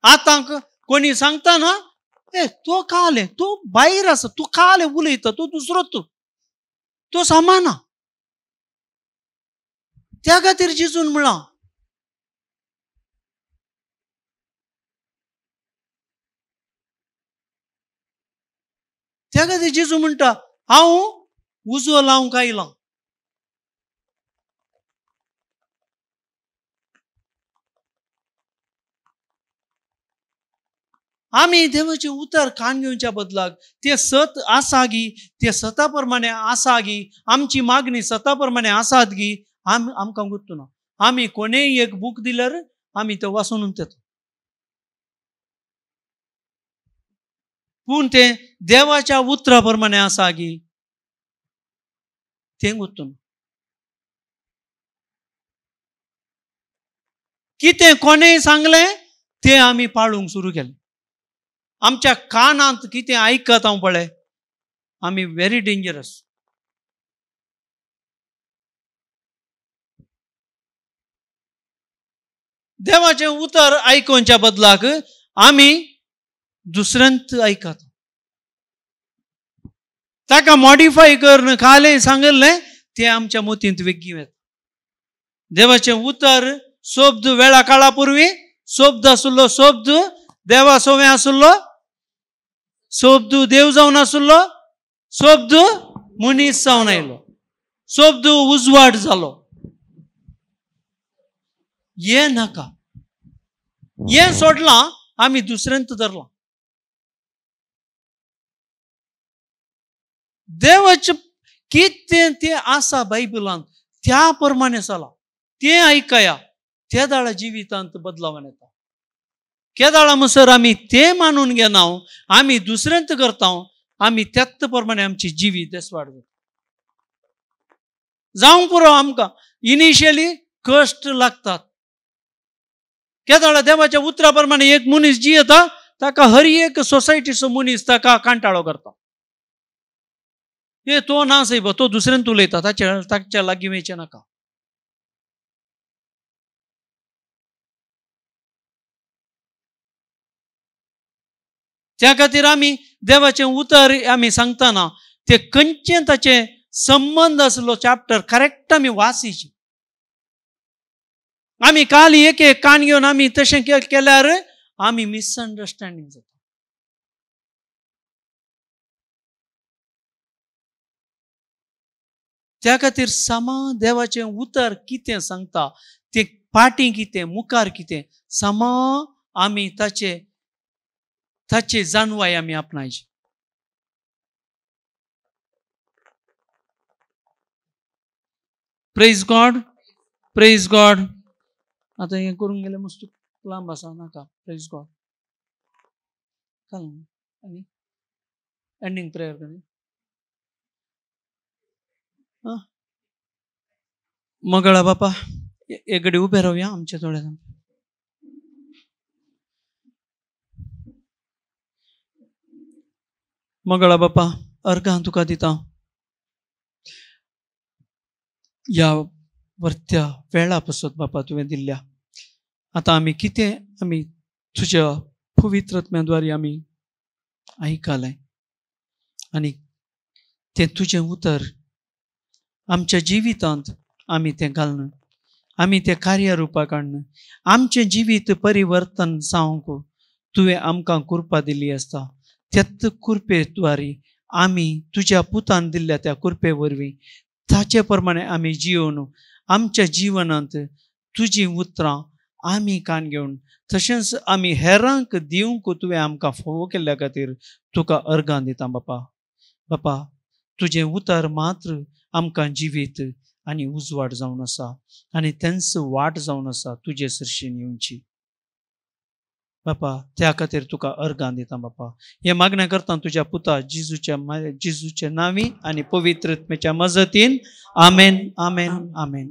आतां कोणी सांगता ना, ए तो कालें, तो भायर आसा, तूं कालें उलयता, तो दुसरो, तूं तो सामा ना. त्या खातीर जेजून म्हळां त्या खातीर जेजू म्हणटा हांव उजो लावंक आयलां. आमी देवाचे उतर कान घेवच्या बदलाक ते सत आसा गी, ते सता प्रमाणे आसा गी, आमची मागणी सता प्रमाणे आसात गी, आमी आमकां गुत्तू ना. आमी कोणेय एक बूक दिल्यार आमी ते वाचून येता, पूण तें देवाच्या उतरा प्रमाणे आसा गी तें गुत्तू ना. कितें कोणेय सांगलें तें आमी पाळूंक सुरू केलें. आमच्या कानांत कितें आयकत हांव पळय, आमी व्हेरी डेंजरस. देवाचें उतर आयकोवच्या बदलाक आमी दुसऱ्यांत आयकता, ताका मॉडिफाय करून कालें सांगिल्लें तें आमच्या मतींत वेगळी वेता. देवाचें उतर शब्द वेळा काळा पुर्वी शब्द आसलो, शब्द देवा सोवे आसलो, शब्द देव जावन आसलो, शब्द मनीस जावन आयलो, शब्द उजवाड जालो. हें नाका, हें सोडलां आमी दुसऱ्यांत धरलां. देवाचें कितें तें आसा बायबलांत त्या प्रमाणे चला, तें आयकया, त्या दाळा जिवितांत बदलावन येता. केदाळा म्हणसर आमी तें मानून घेना, आमी दुसऱ्यांत करता, आमी त्याच प्रमाणे आमची जिवीत देसवाड जावंक पुरो. आमकां इनिशियली कश्ट लागतात. केदाळा देवाच्या उतरा प्रमाणे एक मनीस जियेता ताका हर एक सोसायटीचो मनीस ताका कांटाळो करता. ए तो ना सायब, तो दुसऱ्यांत उलयता, ताच्या लागीं वयचें नाका. त्या खातीर आमी देवाचें उतर आमी सांगतना ते खंयचें ताचें संबंद आसलो चॅप्टर करेक्ट आमी वासीचे. आमी काल एक एक कान घेवन आमी तशें केल्यार आमी मिसअंडरस्टँडींग जाता. त्या खातीर सामा देवाचें उतर कितें सांगता तें पाटी कितें मुखार कितें सामा आमी ताचे ताची जाणवाय आमी आपणायची. Praise God, praise God. आतां हें करूंक गेल्यार मस्त लांब आसा, नाका. प्रेज गॉड आनी एंडींग प्रेयर करी. मगळा बापा एक घडी उबे रावया आमच्या थोड्या. मगळा बापा अर्घां तुका दिता ह्या वर्त्या वेळा पसत बापा तुवें दिल्ल्या. आतां आमी कितें आमी तुज्या पवित्र आत्म्या आमी आयकलें आनी तें तुजें उतर आमच्या जिवितांत आमी तें घालून आमी तें कार्य रुपाक हाडून आमचें जिवीत परिवर्तन जावंक तुवें आमकां कृपा दिल्ली आसता. त्याच कृपे द्वारी आमी तुज्या पुतान दिल्ल्या त्या कृपे वरवीं ताचे प्रमाणे आमी जियोवन आमच्या जिवनांत तुजीं उतरां आमी कान घेवन तशेंच आमी हेरांक दिवंक तुवें आमकां फावो केल्ल्या खातीर तुका अर्गां दिता बापा. बापा तुजें उतर मात्र आमकां जिवीत आनी उजवाड जावन आसा आनी तेंच वाट जावन आसा तुजे सरशीन येवची बापा. त्या खातीर तुका अर्गां दिता बापा. हें मागणें करता तुज्या पुता जेजूच्या नांवी आनी पवित्र आत्म्याच्या मजतीन. आमेन, आमेन, आमेन.